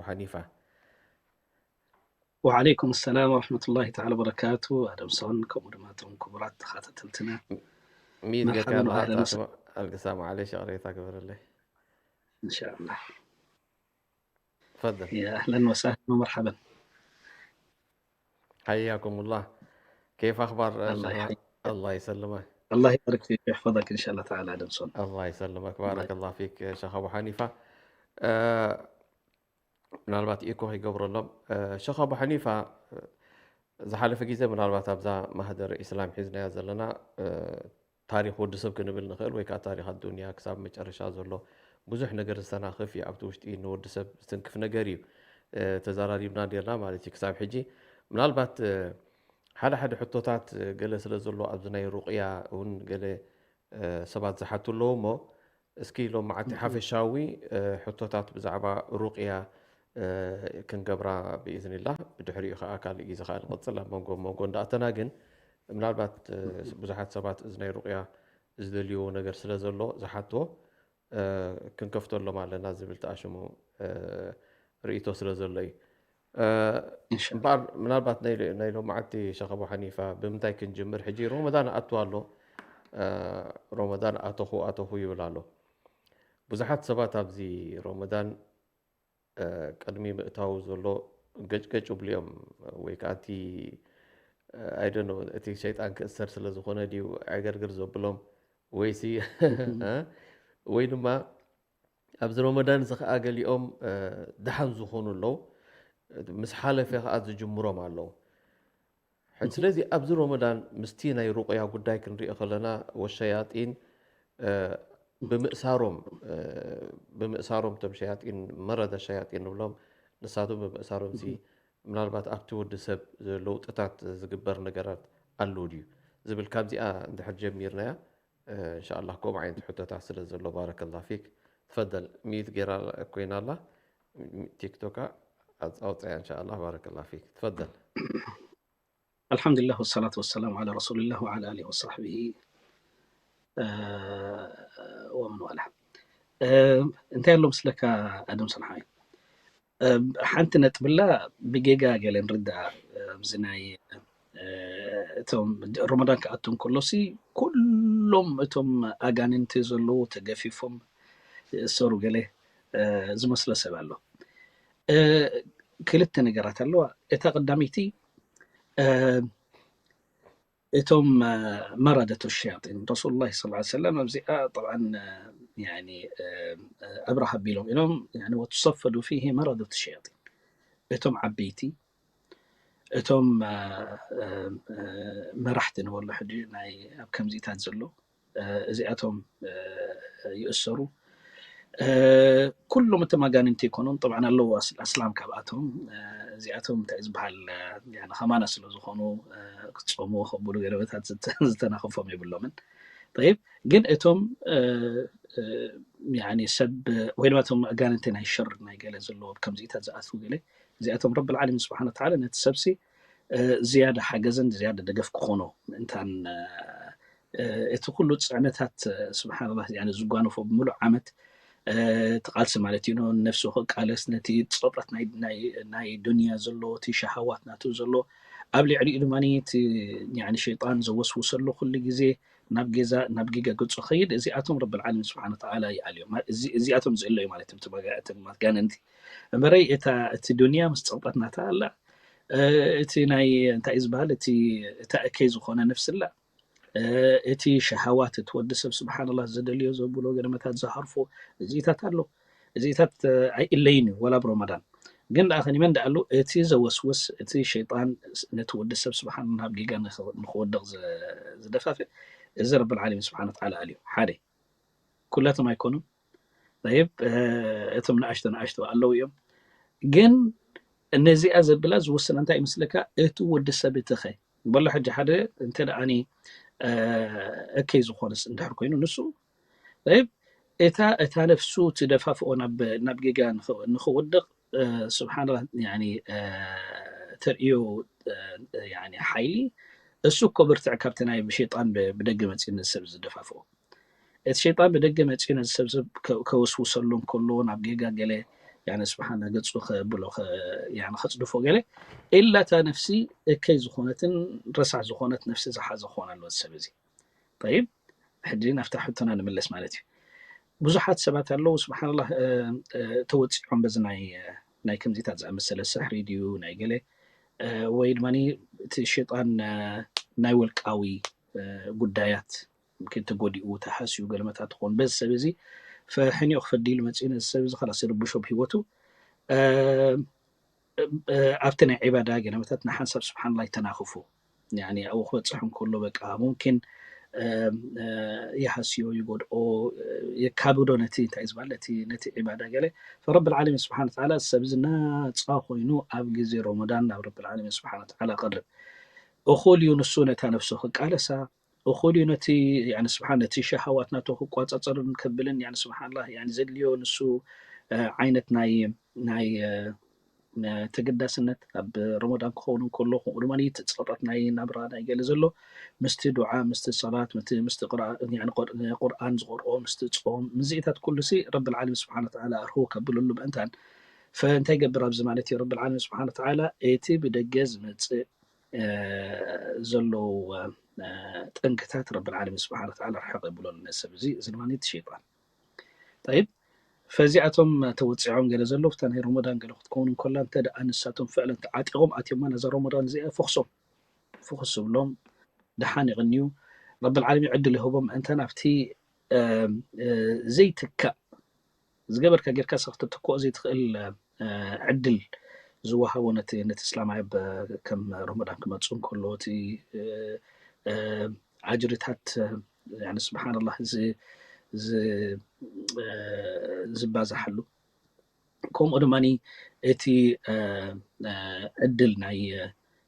ሓኒፋ። ወዓለይኩም ሰላም ወረሕመቱላሂ ተዓላ ወበረካቱ። ኣደምሶን ከምኡ ድማ እቶም ክቡራት ተኸታተልትና ሚት ገካ መርሓበን ወኣህለን መሃጣ ኣልቅሳ ማዓለሽ ይቕሬታ ግበረለይ። እንሻላ ተፈደል ኣህለን ወሳህለን ወመርሓበን። ሓያኩም ላህ። ኬፍ ኣኽባር ኣላህ ይሓይ- ኣላ ይሰልመ ኣላህ ይባርክ ፊክ ወይሕፈظክ እንሻላ ተዓላ ኣደምሶን። ኣላ ይሰልመክ። ባረከላ ፊክ ሸኽ ኣቡ ሓኒፋ። ምናልባት ኢኮ ይገብረሎም ሸኽ ኣቡ ሓኒፋ። ዝሓለፈ ግዜ ምናልባት ኣብዛ ማህደር ኢስላም ሒዝናያ ዘለና ታሪክ ወዲ ሰብ ክንብል ንኽእል ወይ ከዓ ታሪክ ኣዱንያ ክሳብ መጨረሻ ዘሎ ብዙሕ ነገር ዝተናኽፍ እዩ። ኣብቲ ውሽጢ ንወዲ ሰብ ዝትንክፍ ነገር እዩ ተዘራሪብና ኔርና ማለት እዩ። ክሳብ ሕጂ ምናልባት ሓደ ሓደ ሕቶታት ገለ ስለ ዘሎ ኣብዚ ናይ ሩቅያ እውን ገለ ሰባት ዝሓቱ ኣለዉ እሞ እስኪ ሎም መዓልቲ ሓፈሻዊ ሕቶታት ብዛዕባ ሩቅያ ክንገብራ ብኢዝኒላህ ብድሕሪኡ ከዓ ካልእ ግዜ ከዓ ንቐፅል ኣብ መንጎ መንጎ እንዳኣተና ግን ምናልባት ብዙሓት ሰባት እዚ ናይ ሩቅያ ዝደልይዎ ነገር ስለ ዘሎ ዝሓትዎ ክንከፍተሎም ኣለና ዝብል ተኣሽሙ ርእቶ ስለ ዘሎ እዩ። እምበኣር ምናልባት ናይ ሎመዓልቲ ሸኸቦ ሓኒፋ ብምንታይ ክንጅምር? ሕጂ ሮመዳን ኣቱ ኣሎ። ሮመዳን ኣተኹ ኣተኹ ይብል ኣሎ። ብዙሓት ሰባት ኣብዚ ሮመዳን ቅድሚ ምእታው ዘሎ ገጭገጭ ብልዮም ወይ ከዓ እቲ ኣይደኖ እቲ ሸይጣን ክእሰር ስለ ዝኾነ ድዩ ዕገርግር ዘብሎም ወይሲ ወይ ድማ ኣብዚ ሮመዳን እዚ ከዓ ገሊኦም ደሓን ዝኾኑ ኣለዉ። ምስ ሓለፈ ከዓ ዝጅምሮም ኣለዉ። ስለዚ ኣብዚ ሮመዳን ምስቲ ናይ ሩቅያ ጉዳይ ክንሪኦ ከለና ወሸያጢን ብምእሳሮም ብምእሳሮም ቶም ሸያጢን መረደ ሸያጢን ንብሎም ንሳቶም ብምእሳሮም ሲ ምናልባት ኣብቲ ወዲ ሰብ ለውጥታት ዝግበር ነገራት ኣለዉ ድዩ ዝብል ካብዚኣ እንድሕር ጀሚርናያ እንሻላ ከምኡ ዓይነት ሕቶታት ስለ ዘሎ ባረከላ ፊክ ትፈደል ሚት ገይራ ኮይና ኣላ ቲክቶካ ኣውፅያ እንሻላ ባረከላ ፊክ ትፈደል الحمد لله والصلاة والسلام على رسول الله وعلى آله وصحبه ومن والاه እንታይ ኣሎ ምስለካ ኣደም ሰንሓይ ሓንቲ ነጥብላ ብጌጋ ገለ ንርዳእ ኣብዚ ናይ እቶም ሮመዳን ክኣቱ እንከሎሲ ኩሎም እቶም ኣጋንንቲ ዘለዉ ተገፊፎም ይእሰሩ ገለ ዝመስሎ ሰብ ኣሎ። ክልተ ነገራት ኣለዋ። እታ ቀዳመይቲ እቶም መረደቱ ሸያጢን ረሱሉላህ ሰለላሁ ዐለይሂ ወሰለም ኣብዚኣ ጠብዓን ያኒ ኣብርሃ ቢሎም ኢሎም ያኒ ወትሰፈዱ ፊሂ መረደቱ ሸያጢን እቶም ዓበይቲ እቶም መራሕቲ ንበሎ ሕጂ ናይ ኣብ ከምዚታት ዘሎ እዚኣቶም ይእሰሩ። ኩሎም እቶም ኣጋንንቲ ይኮኑን ጠብዓን ኣለዉ ኣስላም ካብኣቶም እዚኣቶም እንታይ ዝበሃል ከማና ስለ ዝኾኑ ክፀሙ ከብሉ ገለበታት ዝተናኸፎም የብሎምን። ይብ ግን እቶም ሰብ ወይ ድማ እቶም ኣጋንንቲ ናይ ሸር ናይ ገለ ዘለዎ ከምዚታት ዝኣትዉ ገለ እዚኣቶም ረብ ልዓለሚን ስብሓን ወተዓላ ነቲ ሰብሲ ዝያዳ ሓገዝን ዝያዳ ደገፍ ክኾኖ ምእንታን እቲ ኩሉ ፅዕነታት ስብሓንላ ዝጓነፎ ብምሉእ ዓመት እቲ ቃልሲ ማለት እዩ ነፍሱ ክቃለስ ነቲ ፀብረት ናይ ዱንያ ዘሎ እቲ ሸሃዋት ናቱ ዘሎ ኣብ ልዕሊኡ ድማ እቲ ሸይጣን ዘወስውሰሉ ኩሉ ግዜ ናብ ገዛ ናብ ጌጋ ገፁ ኸይድ እዚኣቶም ረብ ልዓለሚን ስብሓን ወተዓላ ይኣልዮም እዚኣቶም ዝእለዩ ማለት እዮም ማጋነንቲ እምበረይ እታ እቲ ዱንያ ምስ ፀብረት ናታ ኣላ እቲ ናይ እንታይ ዝበሃል እቲ እታ እከይ ዝኾነ ነፍስላ እቲ ሸሃዋት እቲ ወዲ ሰብ ስብሓንላ ዝደልዮ ዘብሎ ገለመታት ዝሃርፎ እዚታት ኣሎ እዚታት ኣይእለይን እዩ ወላ ብሮመዳን ግን ደኣ ከኒመን ደኣ ኣሎ እቲ ዘወስውስ እቲ ሸይጣን ነቲ ወዲ ሰብ ስብሓን ናብ ጌጋ ንክወድቕ ዝደፋፍእ እዚ ረብልዓለሚን ስብሓን ወተዓላ ኣልዩ ሓደ ኩላቶም ኣይኮኑን ይብ እቶም ንኣሽቶ ንኣሽቶ ኣለዉ እዮም ግን ነዚኣ ዘብላ ዝውስና እንታይ ይመስለካ እቲ ወዲ ሰብ እቲ ኸ በሎ ሕጂ ሓደ እንተ ደኣኒ እከይ ዝኾነስ እንድሕር ኮይኑ ንሱ ይብ እታ እታ ነፍሱ ትደፋፍኦ ናብ ጌጋ ንክወድቕ ስብሓን ተርእዮ ሓይሊ እሱ እኮ ብርትዕ ካብቲ ናይ ሸይጣን ብደገ መፅኡ ነዚ ሰብ ዝደፋፍኦ እቲ ሸይጣን ብደገ መፅኡ ነዚ ሰብ ሰብ ከወስውሰሉ እንከሎ ናብ ጌጋ ገለ ያኒ ስብሓና ገፁ ከብሎ ከ-፣ ያኒ ከፅድፎ ገለ ኢላ እታ ነፍሲ እከይ ዝኾነትን ረሳሕ ዝኾነት ነፍሲ ዝሓዘ ክኾን ኣለዎ እዚ ሰብ እዚ። ጠይብ፣ ሕጂ ናብታ ሕቶና ንምለስ ማለት እዩ። ብዙሓት ሰባት ኣለዉ ስብሓንላህ፣ እ፣ እ፣ ተወፂዖም በዚ ናይ፣ እ፣ ናይ ከምዚታት ዝኣመሰለ ስሕሪ ድዩ ናይ ገለ፣ እ፣ ወይ ድማ እቲ ሸይጣን፣ እ፣ ናይ ወልቃዊ፣ እ፣ ጉዳያት ምክን ተጎዲኡ ተሃስዩ ገለመታት ትኾን በዚ ሰብ እዚ ፈሕኒኦ ክፈዲ ኢሉ መፂኡ ነዚ ሰብ እዚ ከላስ ይርብሾ ብሂወቱ፣ እ፣ እ፣ ኣብቲ ናይ ዒባዳ ገለመታት ንሓንሳብ ስብሓንላ ይተናኽፉ። ያኒ ኣብኡ ክበፅሕ እንከሎ በቃ ሙምኪን፣ እ፣ እ፣ ይሃስዮ፣ ይጎድኦ፣ እ፣ የካብዶ ነቲ እንታይ እዩ ዝበሃል ነቲ፣ ነቲ ዒባዳ ገለ። ፈረቢ ልዓለሚን ስብሓን ወተዓላ እዚ ሰብ እዚ ናፃ ኮይኑ ኣብ ግዜ ሮመዳን ናብ ረቢ ልዓለሚን ስብሓን ወተዓላ ቀርብ። እኹል እዩ ንሱ ነታ ነፍሱ ክቃለሳ፣ እኹል እዩ ነቲ፣ ያኒ ስብሓን ነቲ ሸሃዋት ናቱ ክቋፃፀርን ከብልን፣ ያኒ ስብሓንላህ፣ ያኒ ዘድልዮ ንሱ፣ እ፣ ዓይነት ናይ፣ ናይ፣ እ፣ እ፣ ተገዳስነት ኣብ ሮመዳን ክኸውን እንከሎ፣ ከምኡ ድማ እቲ ፀቕጣት ናይ ናብራ ናይ ገለ ዘሎ፣ ምስቲ ዱዓ፣ ምስቲ ሰላት፣ ምስቲ፣ ምስቲ ቅርኣ-፣ ያኒ ቁር-፣ ቁርኣን ዝቐርኦ፣ ምስቲ ጾም፣ ምስዚታት ኩሉ ሲ ረቢ ልዓለሚን ስብሓን ወተዓላ ኣርህው ከብለሉ ምእንታን፣ ፈእንታይ ይገብር ኣብዚ ማለት እዩ? ረቢ ልዓለሚን ስብሓን ወተዓላ እቲ ብደገ ዝመፅእ፣ እ፣ ዘለዉ፣ እ፣ ጠንቅታት ረቢ ልዓለሚን ስብሓን ወተዓላ ርሕቕ የብለሉ ነዚ ሰብ እዚ። እዚ ድማ እቲ ሸይጣን። ጠይብ፣ ፈዚኣቶም ተወፂዖም ገለ ዘለዉ፣ ፍታ ናይ ሮመዳን ገለ ክትከውን እንከላ፣ እንተ ደኣ ንሳቶም ፍዕለን ተዓጢቖም ኣትዮማ ነዛ ሮመዳን እዚኣ ፈኹሶም፣ ፍኹስ ዝብሎም፣ ደሓን ይቕንዩ፣ ረቢ ልዓለሚን ዕድል ይህቦም፣ እንተ ናብቲ፣ እ፣ እ፣ ዘይትካእ ዝገበርካ ጌርካ ሳ ክትትክኦ ዘይትኽእል፣ እ፣ ዕድል ዝወሃቦ ነቲ፣ ነቲ እስላማይ ኣብ ከም ሮመዳን ክመጽእ እንከሎ እቲ፣ እ፣ እ፣ ኣጅርታት፣ እ፣ ያኒ ስብሓንላህ ዝ-፣ ዝ-፣ እ፣ ዝባዛሓሉ። ከምኡ ድማ እቲ፣ እ፣ እ፣ ዕድል ናይ፣ እ፣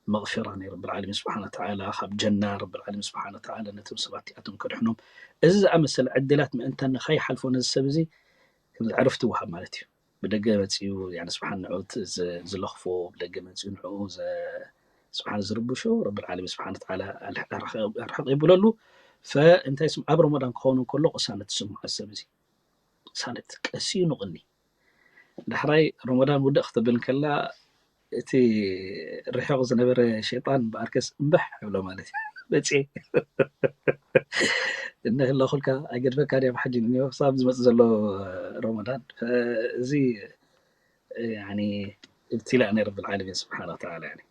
መቕፊራ ናይ ረቢ ልዓለሚን ስብሓን ወተዓላ፣ ካብ ጀና ረቢ ልዓለሚን ስብሓን ወተዓላ ነቶም ሰባት እቲኣቶም ከድሕኖም። እዚ ዝኣመሰለ ዕድላት ምእንታን ንኸይሓልፎ ነዚ ሰብ እዚ ከምዚ ዕረፍቲ ይወሃብ ማለት እዩ። ብደገ መጺኡ፣ ያኒ ስብሓን ንዑ ት-፣ ዝ-፣ ዝለኽፎ፣ ብደገ መጺኡ ንዑ ዘ-፣ ስብሓን ዝርብሾ፣ ረቢ ልዓለሚን ስብሓን ወተዓላ ኣርሕ-፣ ኣርሕ-፣ ኣርሕቕ የብለሉ። ፈእንታይ ስም-፣ ኣብ ረመዳን ክኸውን እንከሎ ቅሳነት ዝስምዖ ሰብ እዚ። ቅሳነት ቀስ እዩ ንቕኒ። ዳሕራይ ረመዳን ውድእ ክትብል እንከላ፣ እቲ ርሑቕ ዝነበረ ሸይጣን በኣርከስ እምብሕ ይብሎ ማለት እዩ። መጽኤ። እነ ህለኹልካ ኣይገድፈካን እየ ብሓጂ ንዮ ክሳብ ዝመጽእ ዘሎ ረመዳን። እዚ፣ ያኒ፣ ابتلاء ናይ ረቢ العالمين سبحانه وتعالى፣ ያኒ።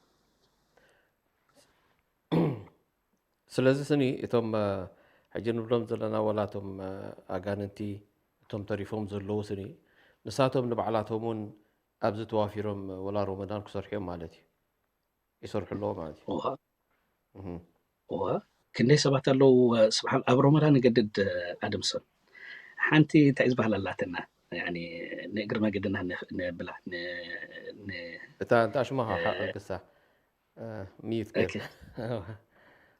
ስለዚ ስኒ እቶም፣ እ፣ ሕጂ ንብሎም ዘለና ዋላ እቶም፣ እ፣ ኣጋንንቲ እቶም ተሪፎም ዘለዉ ስኒ ንሳቶም ንባዕላቶም እውን ኣብዚ ተዋፊሮም ዋላ ሮመዳን ክሰርሑ እዮም ማለት እዩ። ይሰርሑ ኣለዎ ማለት እዩ። እዋ። እህ። እዋ። ክንደይ ሰባት ኣለዉ፣ እ፣ ስብሓን፣ ኣብ ሮመዳን ንገድድ፣ እ፣ ኣድምሶን። ሓንቲ እንታይ ዝበሃል ኣላትና፣ ያኒ፣ ንእግሪ መገድና ን-፣ ንብላ፣ ን-፣ ን-፣ እታ፣ እታ ሽማ እ፣ ሓ-፣ ሓ-፣ ክሳ፣ እ፣ ሚዩት ኦኬ። ገይርና።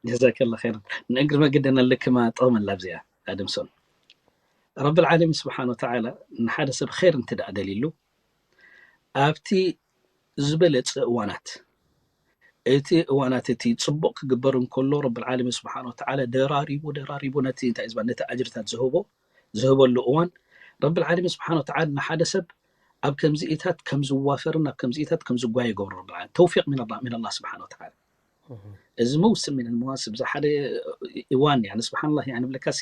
ጀዛከላ ኸይር። ንእግሪ መገድና ልክማ ጠቕመላ ኣብዚኣ፣ ኣድምሶን። ረቢ العالمين سبحانه وتعالى ንሓደ ሰብ ኸይር እንተ ደኣ ደልዩሉ፣ ኣብቲ ዝበለጸ እዋናት፣ እቲ እዋናት እቲ ጽቡቕ ክግበር እንከሎ፣ ረቢ العالمين سبحانه وتعالى ደራሪቡ፣ ደራሪቡ ነቲ፣ እንታይ እዩ ዝበሃል፣ ነቲ ኣጅርታት ዝህቦ፣ ዝህበሉ እዋን፣ ረቢ العالمين سبحانه وتعالى ንሓደ ሰብ ኣብ ከምዚኢታት ከም ዝዋፈርን ኣብ ከምዚኢታት ከም ዝጓየ ይገብሮ ረቢ العالمين። ተውፊቕ من الله، من الله سبحانه وتعالى። እህ። እዚ መውስም من المواسم፣ እዚ ሓደ እዋን፣ ያኒ፣ ስብሓንላህ፣ ያኒ፣ ብለካሲ፣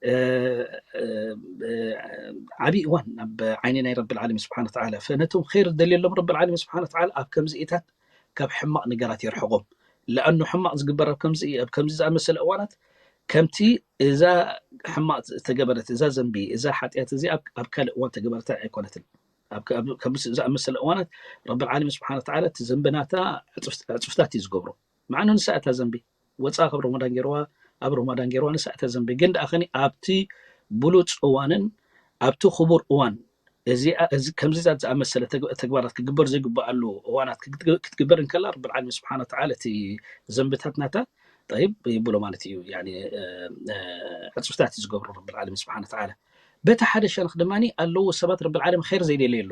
እ፣ እ፣ እ፣ ዓብዪ እዋን ኣብ ዓይኒ ናይ ረቢ العالمين سبحانه وتعالى። ፈነቶም ኸይር ደልየሎም ረቢ العالمين سبحانه وتعالى ኣብ ከምዚኢታት ካብ ሕማቕ ነገራት የርሕቖም። ለኣኑ ሕማቕ ዝግበር ኣብ ከምዚ፣ ኣብ ከምዚ ዝኣመሰለ እዋናት ከምቲ እዛ ሕማቕ ዝተገበረት፣ እዛ ዘንቢ፣ እዛ ሓጢኣት እዚኣ ኣብ፣ ኣብ ካልእ እዋን ተገበረት ኣይኮነትን። ኣብ ከ-፣ ኣብ ከምዚ ዝኣመሰለ እዋናት ረቢ العالمين سبحانه وتعالى እቲ ዘንቢ ናታ ዕጹፍ-፣ ዕጹፍታት እዩ ዝገብሮ። መዓኑ ንሳ እታ ዘንቢ ወፃ ካብ ሮመዳን ገይርዋ፣ ኣብ ሮመዳን ገይርዋ ንሳ እታ ዘንቢ። ግን ደኣ ኸኒ ኣብቲ ብሉፅ እዋንን ኣብቲ ክቡር እዋን እዚኣ፣ እዚ ከምዚታት ዝኣመሰለ ተግ-፣ ተግባራት ክግበር ዘይግበኣሉ እዋናት ክትግ-፣ ክትግበር እንከላ ረቢ العالمين سبحانه وتعالى እቲ ዘንብታት ናታ ጠይብ ይብሎ ማለት እዩ። ያኒ፣ እ፣ እ፣ ዕጹፍታት እዩ ዝገብሮ ረቢ العالمين سبحانه وتعالى። በቲ ሓደ ሸነኽ ድማ ኣለዉ ሰባት ረቢ العالمين ኸይር ዘይደልየሉ።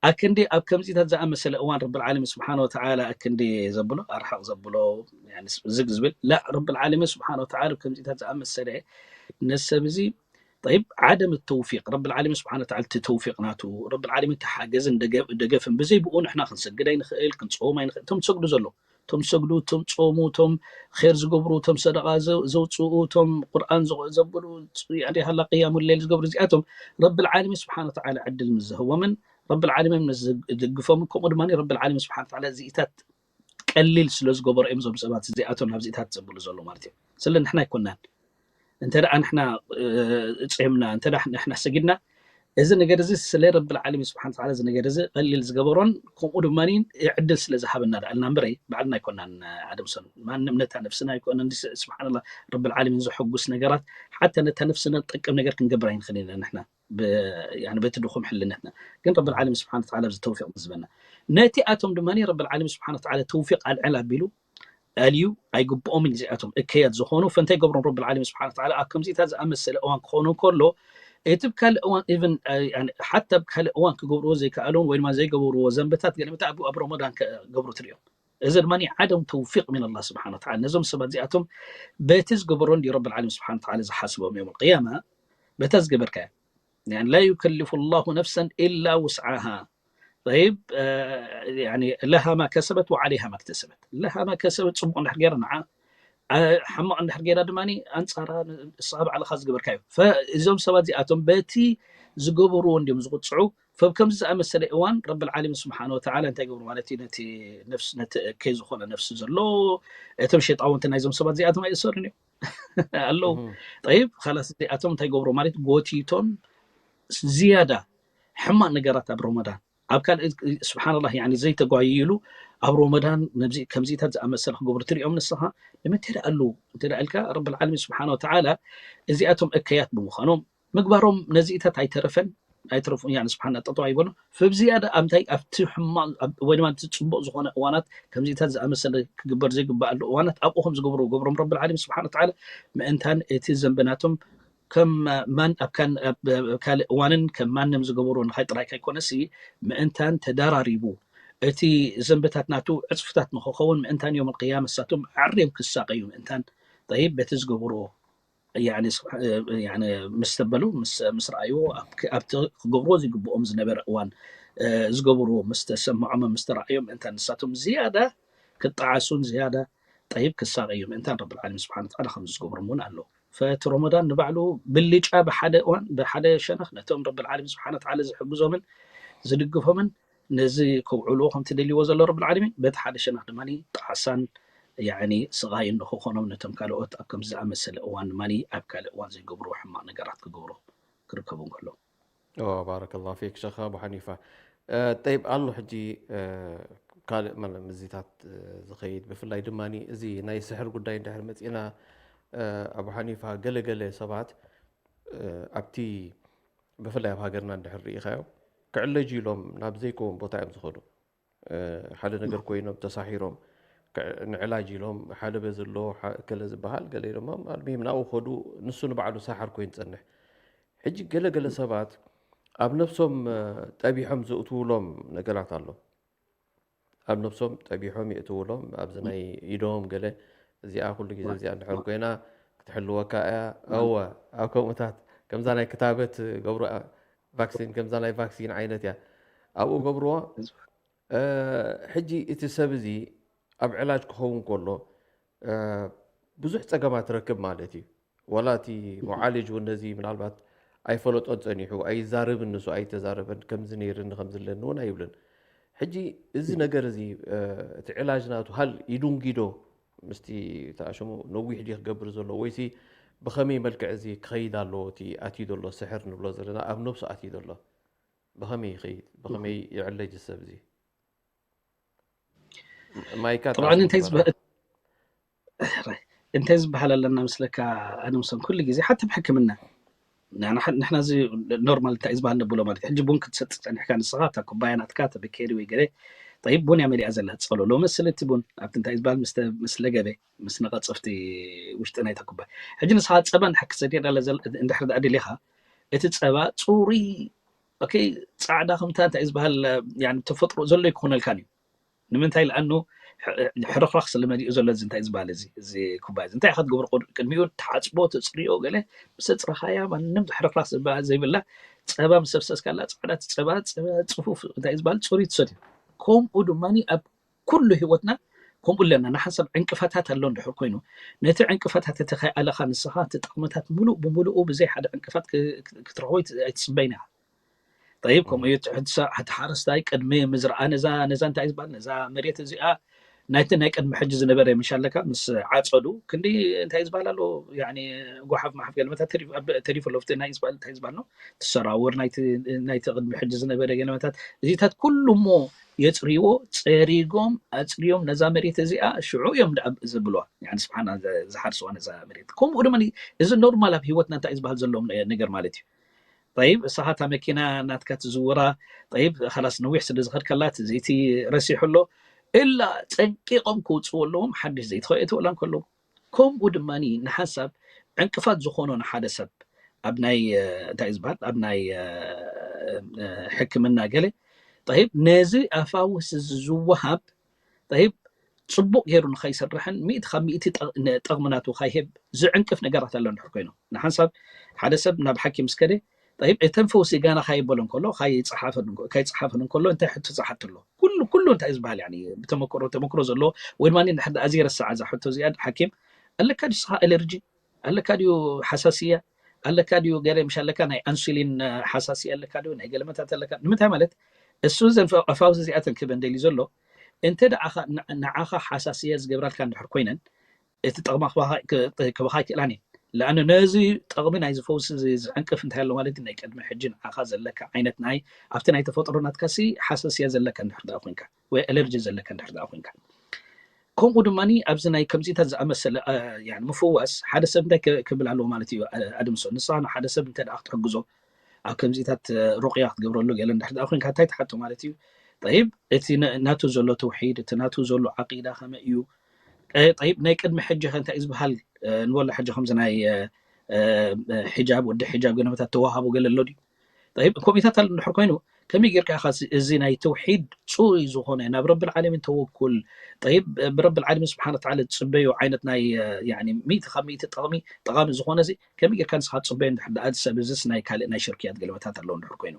ኣክንዲ ኣብ ከምዚታት ዝኣመሰለ እዋን ረቢ العالمين سبحانه وتعالى ኣክንዲ ዘብሎ፣ ኣርሓቕ ዘብሎ፣ ያኒ ዝግ ዝብል፣ ላ፣ ረቢ العالمين سبحانه وتعالى ኣብ ከምዚታት ዝኣመሰለ ነዚ ሰብ እዚ طيب ዓደም ተውፊቅ ረብል ዓለሚን ስብሓን ወተዓላ፣ እቲ ተውፊቅ ናቱ፣ ረብል ዓለሚን ተሓገዝን ደገ- ደገፍን ብዘይ ብኡ ንሕና ክንሰግድ ኣይንኽእል፣ ክንፀውም ኣይንኽእል። እቶም ትሰግዱ ዘሎ እቶም ትሰግዱ፣ እቶም ፆሙ፣ እቶም ር ዝገብሩ፣ እቶም ሰደቃ ዘ- ዘውፅኡ፣ እቶም ቁርኣን ዘ- ዘብሉ፣ ያኒ ሃላ ቅያሙ ሌል ዝገብሩ፣ እዚኣቶም ረብል ዓለሚን ስብሓን ወተዓላ ዕድል ምስ ዝህቦምን ረብል ዓለሚን ምስ ዝድግፎምን፣ ከምኡ ድማ ረብል ዓለሚን ስብሓን ወተዓላ እዚኢታት ቀሊል ስለ ዝገበሮ እዮም እዞም ሰባት እዚኣቶም ናብዚኢታት ዘብሉ ዘሎ ማለት እዩ። ስለ ንሕና ኣይኮናን እንተ ደኣ ንሕና ፂምና እንተ ንሕና ሰጊድና፣ እዚ ነገር እዚ ስለ ረብል ዓለሚን ስብሓን ተዓላ እዚ ነገር እዚ ቀሊል ዝገበሮን ከምኡ ድማ ዕድል ስለ ዝሃበና ደኣልና እምበረይ ባዕልና ኣይኮናን። ዓደምሶን ማንም ነታ ነፍስና ኣይኮነ ስብሓንላ ረብል ዓለሚን ዘሐጉስ ነገራት ሓታ ነታ ነፍስና ጠቅም ነገር ክንገብር ኣይንኽእል ኢና ንሕና በቲ ድኹም ሕልነትና። ግን ረብል ዓለሚን ስብሓን ተዓላ ኣብዚ ተውፊቅ ዝበና ነቲ ኣቶም ድማ ረብል ዓለሚን ስብሓን ተዓላ ተውፊቅ ኣልዕል ኣቢሉ ኣልዩ ኣይግብኦምን እዚኣቶም እከያት ዝኾኑ። ፈንታይ ገብሮም ረብል ዓለሚን ስብሓን ተዓላ ኣብ ከምዚታት ዝኣመሰለ እዋን ክኾኑ ከሎ እቲ ብካልእ እዋን ኢቭን ሓታ ብካልእ እዋን ክገብርዎ ዘይከኣለውን ወይ ድማ ዘይገበርዎ ዘንበታት ገለመታ ኣብ ኣብ ረመዳን ክገብሩ ትሪኦም። እዚ ድማ ዓደም ተውፊቅ ምን ኣላህ ስብሓን ተዓላ ነዞም ሰባት እዚኣቶም በቲ ዝገበሮ እንዲ ረብል ዓለሚን ስብሓን ተዓላ ዝሓስቦም ዮም ቅያማ በታ ዝገበርካያ لا يكلف الله نفسا إلا وسعها طيب يعني لها ما كسبت وعليها ما اكتسبت. لها ما كسبت ፅቡቅ እንድሕር ገይራ ንዓ፣ ሕማቅ እንድሕር ገይራ ድማ ኣንፃራ ንስኻ ባዕልኻ ዝገበርካዮ። እዞም ሰባት እዚኣቶም በቲ ዝገበርዎ እንዲም ዝቁፅዑ። ፈብ ከምዚ ዝኣመሰለ እዋን ረብል ዓለሚን ስብሓን ወተዓላ እንታይ ገብሩ ማለት እዩ? ነቲ ነፍስ ነቲ እከይ ዝኾነ ነፍሲ ዘሎ እቶም ሸጣውንቲ ናይዞም ሰባት እዚኣቶም ኣይእሰሩን እዮም ኣለዉ። ጠይብ ካላስ እዚኣቶም እንታይ ገብሩ ማለት ጎቲቶን ዝያዳ ሕማቅ ነገራት ኣብ ረመዳን ኣብ ካልእ ስብሓንላ ዘይተጓይይሉ ኣብ ረመዳን ከምዚታት ዝኣመሰለ ክገብሩ ትሪኦም ንስኻ ንምንታይ ደኣ ኣለዉ እንተ ኢልካ ረብል ዓለሚን ስብሓን ወተዓላ እዚኣቶም እከያት ብምዃኖም ምግባሮም ነዚኢታት ኣይተረፈን ኣይተረፉ ስብሓን ጠጠው ኣይበሉ። ፈብዚያዳ ኣብንታይ ኣብቲ ሕማቅ ወይ ድማ እቲ ፅቡቅ ዝኾነ እዋናት ከምዚታት ዝኣመሰለ ክግበር ዘይግባኣሉ እዋናት ኣብኡ ከም ዝገብሩ ገብሮም ረብል ዓለሚን ስብሓን ወተዓላ ምእንታን እቲ ዘንበናቶም ከም ማን ኣብ ካልእ እዋንን ከም ማንም ዝገበሩ ንኻይ ጥራይ ከይኮነሲ ምእንታን ተዳራሪቡ እቲ ዘንበታት ናቱ ዕፅፍታት ንክኸውን ምእንታን ዮም ቅያማ እሳቶም ዓርዮም ክሳቀዩ ምእንታን ጠይብ በቲ ዝገብርዎ ምስ ተበሉ ምስ ረኣይዎ ኣብቲ ክገብርዎ ዝግብኦም ዝነበረ እዋን ዝገብርዎ ምስ ተሰምዖምን ምስ ተረኣዮም ምእንታን ንሳቶም ዝያዳ ክጠዓሱን ዝያዳ ጠይብ ክሳቀዩ ምእንታን ረብል ዓለሚን ስብሓን ወተዓላ ከምዚ ዝገብሮም እውን ኣለዉ። ፈቲ ረመዳን ንባዕሉ ብልጫ ብሓደ እዋን ብሓደ ሸነኽ ነቶም ረብል ዓለሚን ስብሓን ወተዓላ ዝሕግዞምን ዝድግፎምን ነዚ ከውዕልዎ ከምቲ ደልይዎ ዘሎ ረብል ዓለሚን በቲ ሓደ ሸነኽ ድማ ጣዕሳን ያኒ ስቃይን ንክኾኖም ነቶም ካልኦት ኣብ ከምዚ ዝኣመሰለ እዋን ድማ ኣብ ካልእ እዋን ዘይገብርዎ ሕማቅ ነገራት ክገብሩ ክርከቡ እንከለዉ። ባረከላሁ ፊክ ሸኽ ኣቡ ሓኒፋ። ጠይብ ኣሎ ሕጂ ካልእ መለ ምዚታት ዝኸይድ ብፍላይ ድማ እዚ ናይ ስሕር ጉዳይ እንድሕር መፂና ኣቡ ሓኒፋ ገለገለ ሰባት ኣብቲ ብፍላይ ኣብ ሃገርና እንድሕር ርኢኻዮ ክዕለጅ ኢሎም ናብ ዘይከውን ቦታ እዮም ዝኸዱ። ሓደ ነገር ኮይኖም ተሳሒሮም ንዕላጅ ኢሎም ሓደ በዚ ኣሎ ከለ ዝበሃል ገለ ኢሎም ኣልሚም ናብኡ ከዱ። ንሱ ንባዕሉ ሳሓር ኮይኑ ፀንሕ። ሕጂ ገለ ገለ ሰባት ኣብ ነብሶም ጠቢሖም ዘእትውሎም ነገራት ኣሎ። ኣብ ነብሶም ጠቢሖም የእትውሎም ኣብዚ ናይ ኢዶም ገለ እዚኣ ኩሉ ግዜ እዚኣ እንድሕር ኮይና ክትሕልወካ እያ። እወ ኣብ ከምኡታት ከምዛ ናይ ክታበት ገብሩ ቫክሲን ከምዛ ናይ ቫክሲን ዓይነት እያ ኣብኡ ገብርዎ። ሕጂ እቲ ሰብ እዚ ኣብ ዕላጅ ክኸውን ከሎ ብዙሕ ፀገማት ትረክብ ማለት እዩ። ዋላ እቲ መዓልጅ እውን ነዚ ምናልባት ኣይፈለጦን ፀኒሑ ኣይዛረብን ንሱ ኣይተዛረበን ከምዚ ነይርኒ ከምዚ ኣለኒ እውን ኣይብልን። ሕጂ እዚ ነገር እዚ እቲ ዕላጅ ናቱ ሃል ይዱንጊዶ ምስቲ ተኣሽሙ ነዊሕ ድዩ ክገብር ዘሎ ወይሲ ብኸመይ መልክዕ እዚ ክኸይድ ኣለዎ? እቲ ኣትዩ ዘሎ ስሕር ንብሎ ዘለና ኣብ ነብሱ ኣትዩ ዘሎ ብኸመይ ይኸይድ? ብኸመይ ይዕለጅ ሰብ እዚ? ማይካ طبعا እንታይ ዝበሃል እንታይ ዝበሃል ኣለና ምስለካ ኣነምሰን ኩሉ ግዜ ሓቲ ብሕክምና ንሕና እዚ ኖርማል እንታይ ዝበሃል ነብሎ ማለት ሕጂ ቡን ክትሰጥ ጸኒሕካ ንስኻ እታ ኩባያ ናትካ ተበኬሪ ወይ ገለ ጠይብ ቡን እያ መሊኣ ዘላ ትጸሎ ሎሚ ስለ እቲ ቡን ኣብቲ እንታይ ዝበሃል ምስ ለገበ ምስ ነቐጽፍቲ ውሽጢ ናይታ ኩባያ ሕጂ ንስኻ ጸባ እንድሕር ክትሰትዮ እንድሕር ደኣ ደሊኻ እቲ ጸባ ጽሩይ ኦኬ ጻዕዳ ከምታ እንታይ ዝበሃል ተፈጥሮ ዘሎ ኣይክኾነልካን እዩ ንምንታይ ለኣኑ ሕርኽራኽ ስለመሊኡ ዘሎ እዚ እንታይ ዝበሃል እዚ እዚ ኩባያ እዚ እንታይ ኢኻ ትገብሮ? ቅድሚኡ ትሓፅቦ፣ ተፅርዮ፣ ገለ ምስ ኣፅረኻያ ማንም ሕርኽራኽ ዝበሃል ዘይብላ ጸባ ምስ ኣፍሰስካላ ፃዕዳ ጸባ ጸባ ፅፉፍ እንታይ ዝበሃል ፅሩይ ትሰትዮ። ከምኡ ድማ ኣብ ኩሉ ህይወትና ከምኡ ኣለና። ንሓንሳብ ዕንቅፋታት ኣሎ እንድሕር ኮይኑ ነቲ ዕንቅፋታት እቲ ከይኣለኻ ንስኻ እቲ ጥቕምታት ሙሉእ ብሙሉኡ ብዘይ ሓደ ዕንቅፋት ክትረኽቦ ኣይትፅበይን ኢኻ። ጠይብ ከምኡ እዩ። እቲ ሓረስታይ ቅድሚ ምዝርኣ ነዛ ነዛ እንታይ ዝበሃል ነዛ መሬት እዚኣ ናይቲ ናይ ቅድሚ ሕጂ ዝነበረ ምሻለካ ምስ ዓፀዱ ክንዲ እንታይ ዝበሃል ኣሎ ጓሓፍ ማሓፍ ገለመታት ተሪፉ ኣሎ። ናይ ዝበሃል እንታይ ዝበሃል ነው ትሰራውር ናይቲ ቅድሚ ሕጂ ዝነበረ ገለመታት እዚታት ኩሉ እሞ የፅርይዎ። ፀሪጎም ኣፅርዮም ነዛ መሬት እዚኣ ሽዑ እዮም ደኣ ዘብልዋ ስብሓና ዝሓርስዋ ነዛ መሬት። ከምኡ ድማ እዚ ኖርማል ኣብ ህይወትና እንታይ ዝበሃል ዘለዎም ነገር ማለት እዩ። ጠይብ እሳኻ እታ መኪና ናትካ ትዝውራ ጠይብ ላስ ነዊሕ ስለ ዝኸድካላ እቲ ዘይቲ ረሲሑ ኣሎ እላ ፀንቂቆም ክውፅዎ ኣለዎም ሓድሽ ዘይቲ ከየእትወላ እንከለዉ። ከምኡ ድማ ንሓንሳብ ዕንቅፋት ዝኾኖ ንሓደ ሰብ ኣብ ናይ እንታይ ዝበሃል ኣብ ናይ ሕክምና ገለ ጠይብ ነዚ ኣፋውስ ዝወሃብ ጠይብ ፅቡቅ ገይሩ ንኸይሰርሕን ሚእቲ ካብ ሚእቲ ጠቕሚ ናቱ ከይህብ ዝዕንቅፍ ነገራት ኣሎ እንድሕር ኮይኑ ንሓንሳብ ሓደ ሰብ ናብ ሓኪም ምስ ከደ ጠይብ እተን ፈውሲ ጋና ካይበሎ እንከሎ ካይፀሓፈን እንከሎ እንታይ ሕቶ ዝሓቶ ኣሎ? ኩሉ ኩሉ እንታይ ዝበሃል ብተመክሮ ተመክሮ ዘለዎ ወይ ድማ እንድሕር ደኣ ዘይረስዓ እዛ ሕቶ እዚኣ ሓኪም ኣለካ ድዩ ንስኻ ኣለርጂ ኣለካ ድዩ ሓሳስያ ኣለካ ድዩ ገለ ምሽ ኣለካ ናይ ኣንሱሊን ሓሳስያ ኣለካ ድዩ ናይ ገለመታት ኣለካ ንምንታይ ማለት እሱ ዘን ፈውሲ እዚኣተን ክበን ደልዩ ዘሎ እንተ ንዓኻ ሓሳስያ ዝገብራልካ እንድሕር ኮይነን እቲ ጠቕማ ክበኻ ይክእላን እየን። ለኣነ ነዚ ጠቕሚ ናይዚ ፈውሲ እዚ ዝዕንቅፍ እንታይ ኣሎ ማለት እዩ? ናይ ቅድሚ ሕጂ ንዓኻ ዘለካ ዓይነት ናይ ኣብቲ ናይ ተፈጥሮ ናትካ ሲ ሓሰስያ ዘለካ እንድሕር ደኣ ኮይንካ ወይ ኣለርጂ ዘለካ እንድሕር ደኣ ኮይንካ ከምኡ ድማ ኣብዚ ናይ ከምዚታት ዝኣመሰለ ምፍዋስ ሓደ ሰብ እንታይ ክብል ኣለዎ ማለት እዩ? ኣድምሶ ንስኻ ንሓደ ሰብ እንተ ደኣ ክትሕግዞ ኣብ ከምዚታት ሩቅያ ክትገብረሉ ገለ እንድሕር ደኣ ኮይንካ እንታይ ትሓቶ ማለት እዩ? ጠይብ እቲ ናቱ ዘሎ ተውሒድ እቲ ናቱ ዘሎ ዓቂዳ ከመይ እዩ? ጠይብ ናይ ቅድሚ ሕጂ ከ እንታይ እዩ ዝበሃል? ንበሎ ሕጂ ከምዚ ናይ ሒጃብ ወዲ ሒጃብ ገለመታት ተዋሃቡ ገለ ኣሎ ድዩ? ጠይብ ከምኡታት ኣሎ እንድሕር ኮይኑ ከመይ ጌርካ ኢኻ እዚ ናይ ተውሒድ ፅሩይ ዝኾነ ናብ ረብል ዓለሚን ተወኩል ጠይብ ብረብል ዓለሚን ስብሓን ወተዓላ ዝፅበዩ ዓይነት ናይ ሚእቲ ካብ ሚእቲ ጠቕሚ ጠቓሚ ዝኾነ እዚ ከመይ ጌርካ ንስኻ ትፅበዮ እንድሕር ደኣ ሰብ እዚስ ናይ ካልእ ናይ ሽርክያት ገለመታት ኣለዉ እንድሕር ኮይኑ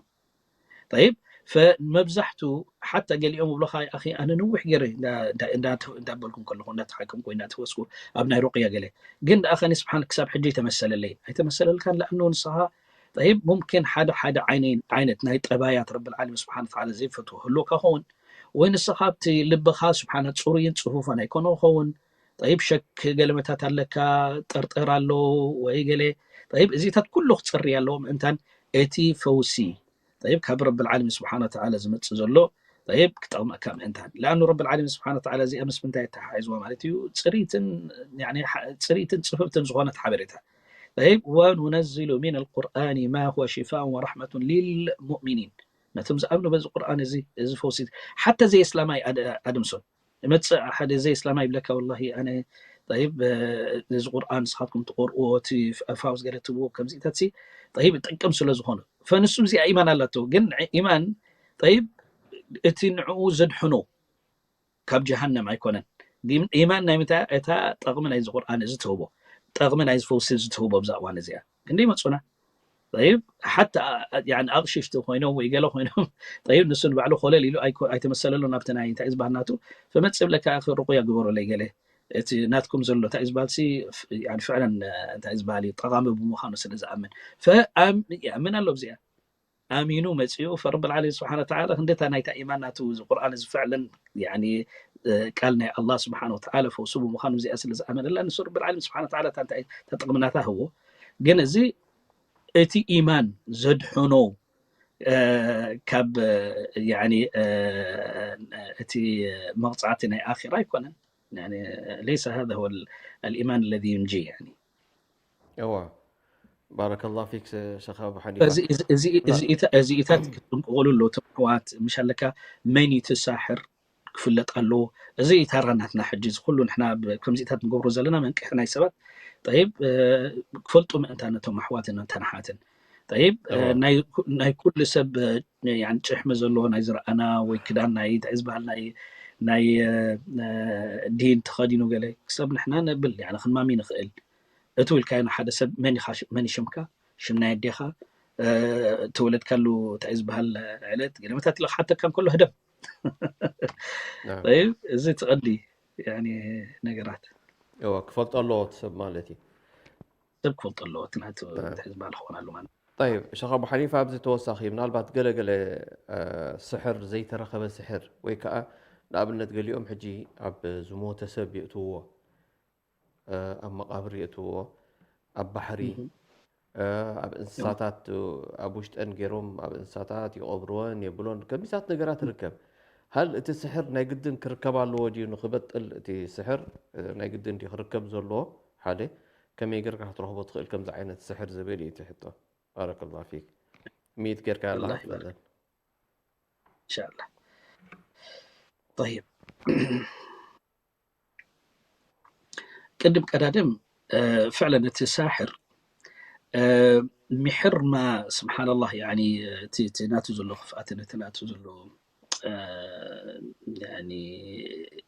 ጠይብ ፈመብዛሕቱ ሓታ ገሊኦም ይብሉኻ ኣኺ ኣነ ነዊሕ ገይረ እንዳበልኩ ከለኹ እንዳተሓከምኩ ወይ እንዳተፈስኩ ኣብ ናይ ሩቅያ ገለ ግን ደኣ ከኒ ስብሓን ክሳብ ሕጂ ኣይተመሰለለይን ኣይተመሰለልካን ለኣኑ ንስኻ ጠይብ ሙምኪን ሓደ ሓደ ዓይነት ናይ ጠባያት ረብል ዓለሚን ስብሓን ወተዓላ ዘይፈትዎ ህልወካ ኸውን ወይ ንስኻ ኣብቲ ልብኻ ስብሓና ፅሩይን ፅፉፎን ኣይኮነ ኸውን ጠይብ ሸክ ገለመታት ኣለካ ጠርጠር ኣሎ ወይ ገለ ጠይብ እዚታት ኩሉ ክፅሪ ኣለዎ ምእንታን እቲ ፈውሲ ጠይብ ካብ ረብል ዓለሚን ስብሓን ወተዓላ ዝመፅእ ዘሎ ጠይብ ክጠቕመካ ምእንታን ለኣኑ ረብል ዓለሚን ስብሓን ወተዓላ እዚኣ ምስ ምንታይ የተሓሒዝዋ ማለት እዩ ፅሪትን ፅሪትን ፅፍፍትን ዝኾነት ሓበሬታ ጠይብ ወኑነዝሉ ሚን ኣልቁርኣን ማ ሁወ ሽፋኡን ወረሕመቱን ሊልሙእሚኒን ነቶም ዝኣምኑ በዚ ቁርኣን እዚ እዚ ፈውሲ ሓታ ዘይ እስላማይ ኣድምሶን ይመፅእ ሓደ ዘይ እስላማይ ይብለካ ወላሂ ኣነ ጠይብ እዚ ቁርኣን ንስኻትኩም ትቆርእዎ እቲ ፋውስ ገለ ትብዎ ከምዚታት ሲ ጠይብ ይጠቅም ስለ ዝኾነ ፈንሱ እዚኣ ኢማን ኣላቶ ግን ኢማን ጠይብ እቲ ንዕኡ ዘድሕኖ ካብ ጀሃነም ኣይኮነን ኢማን ናይ ምንታይ እታ ጠቕሚ ናይዚ ቁርኣን እዚ ትህቦ ጠቕሚ ናይዚ ፈውሲ እዚ ትህቦ ብዛ እዋን እዚኣ ክንደይ መፁና ጠይብ ሓታ ኣቕሽሽቲ ኮይኖም ወይ ገለ ኮይኖም ጠይብ ንሱ ንባዕሉ ኮለል ኢሉ ኣይተመሰለሉን ኣብቲ ናይ እንታይ ዝበሃል ናቱ ፈመፅ ብለካ ሩቁያ ግበሩለይ ገለ እቲ ናትኩም ዘሎ እንታይ ዝበሃል ሲ ፍዕለን እንታይ ዝበሃል እዩ ጠቓሚ ብምዃኑ ስለ ዝኣምን ፈኣምን ኣሎ ኣብዚኣ ኣሚኑ መፂኡ ፈረብል ዓለሚን ስብሓን ወተዓላ ክንደታ ናይታ ኢማን ናቱ እዚ ቁርኣን እዚ ፍዕለን ቃል ናይ ኣላህ ስብሓን ወተዓላ ፈውሱ ብምዃኑ እዚኣ ስለ ዝኣመነላ ንሱ ረብል ዓለሚን ስብሓን ወተዓላ እንታይ ተጠቕምናታ ህዎ ግን እዚ እቲ ኢማን ዘድሕኖ ካብ እቲ መቕፃዕቲ ናይ ኣኺራ ኣይኮነን ለይሰ ሃذا هو الإيمان الذي ينجي يعني እዋ ባረከላሁ ፊክ ሸኻ ኣቡ ሓኒፋ እዚኢታት ክትጥንቅቕሉ ኣለዎ ተምሕዋት ምሽ ኣለካ መን እዩ እቲ ሳሕር ክፍለጥ ኣለዎ እዚ ታራ ናትና ሕጂ እዚ ኩሉ ንሕና ከምዚታት ንገብሮ ዘለና መንቅሒ ናይ ሰባት ጠይብ ክፈልጡ ምእንታ ነቶም ኣሕዋትን ነተን ኣሓትን ጠይብ ናይ ኩሉ ሰብ ጭሕሚ ዘለዎ ናይ ዝረኣና ወይ ክዳን ናይ እንታይ ዝበሃል ናይ ናይ ዲን ተኸዲኑ ገለ ክሰብ ንሕና ነብል ያ ክንማሚ ንኽእል። እቱ ኢልካዮ ንሓደ ሰብ መን ኢኻ መን ሽምካ ሽም ናይ ኣዴኻ ተወለድካሉ እንታይ ዝበሃል ዕለት ገለ መታት ኢለ ክሓተካ እንከሎ ህደም። እዚ ትቐዲ ነገራት ክፈልጦ ኣለዎ ሰብ ማለት እዩ። ሰብ ክፈልጦ ኣለዎ እቲ ናቱ እንታይ ዝበሃል ክኾን ኣሎ ማለት طيب ሸኻ ኣቡ ሓኒፋ ኣብዚ ተወሳኺ ምናልባት ገለገለ ስሕር ዘይተረኸበ ስሕር ወይ ከዓ ንኣብነት ገሊኦም ሕጂ ኣብ ዝሞተ ሰብ የእትዎ ኣብ መቃብር የእትዎ ኣብ ባሕሪ ኣብ እንስሳታት ኣብ ውሽጠን ገይሮም ኣብ እንስሳታት ይቐብርወን የብሎን ከሚሳት ነገራት ትርከብ ሃል እቲ ስሕር ናይ ግድን ክርከብ ኣለዎ ድዩ ንክበጥል እቲ ስሕር ናይ ግድን ድዩ ክርከብ ዘለዎ ሓደ ከመይ ጌርካ ክትረኽቦ ትኽእል ከምዚ ዓይነት ስሕር ዝብል እዩ ትሕቶ ባረከላ ፊክ ሚት ጌርካ ኣላ ኢንሻላ طيب ቅድም ቀዳድም ፍዕለን እቲ ሳሕር ሚሕርማ ስብሓንላህ እቲ ናቱ ዘሎ ክፍኣትን እቲ ናቱ ዘሎ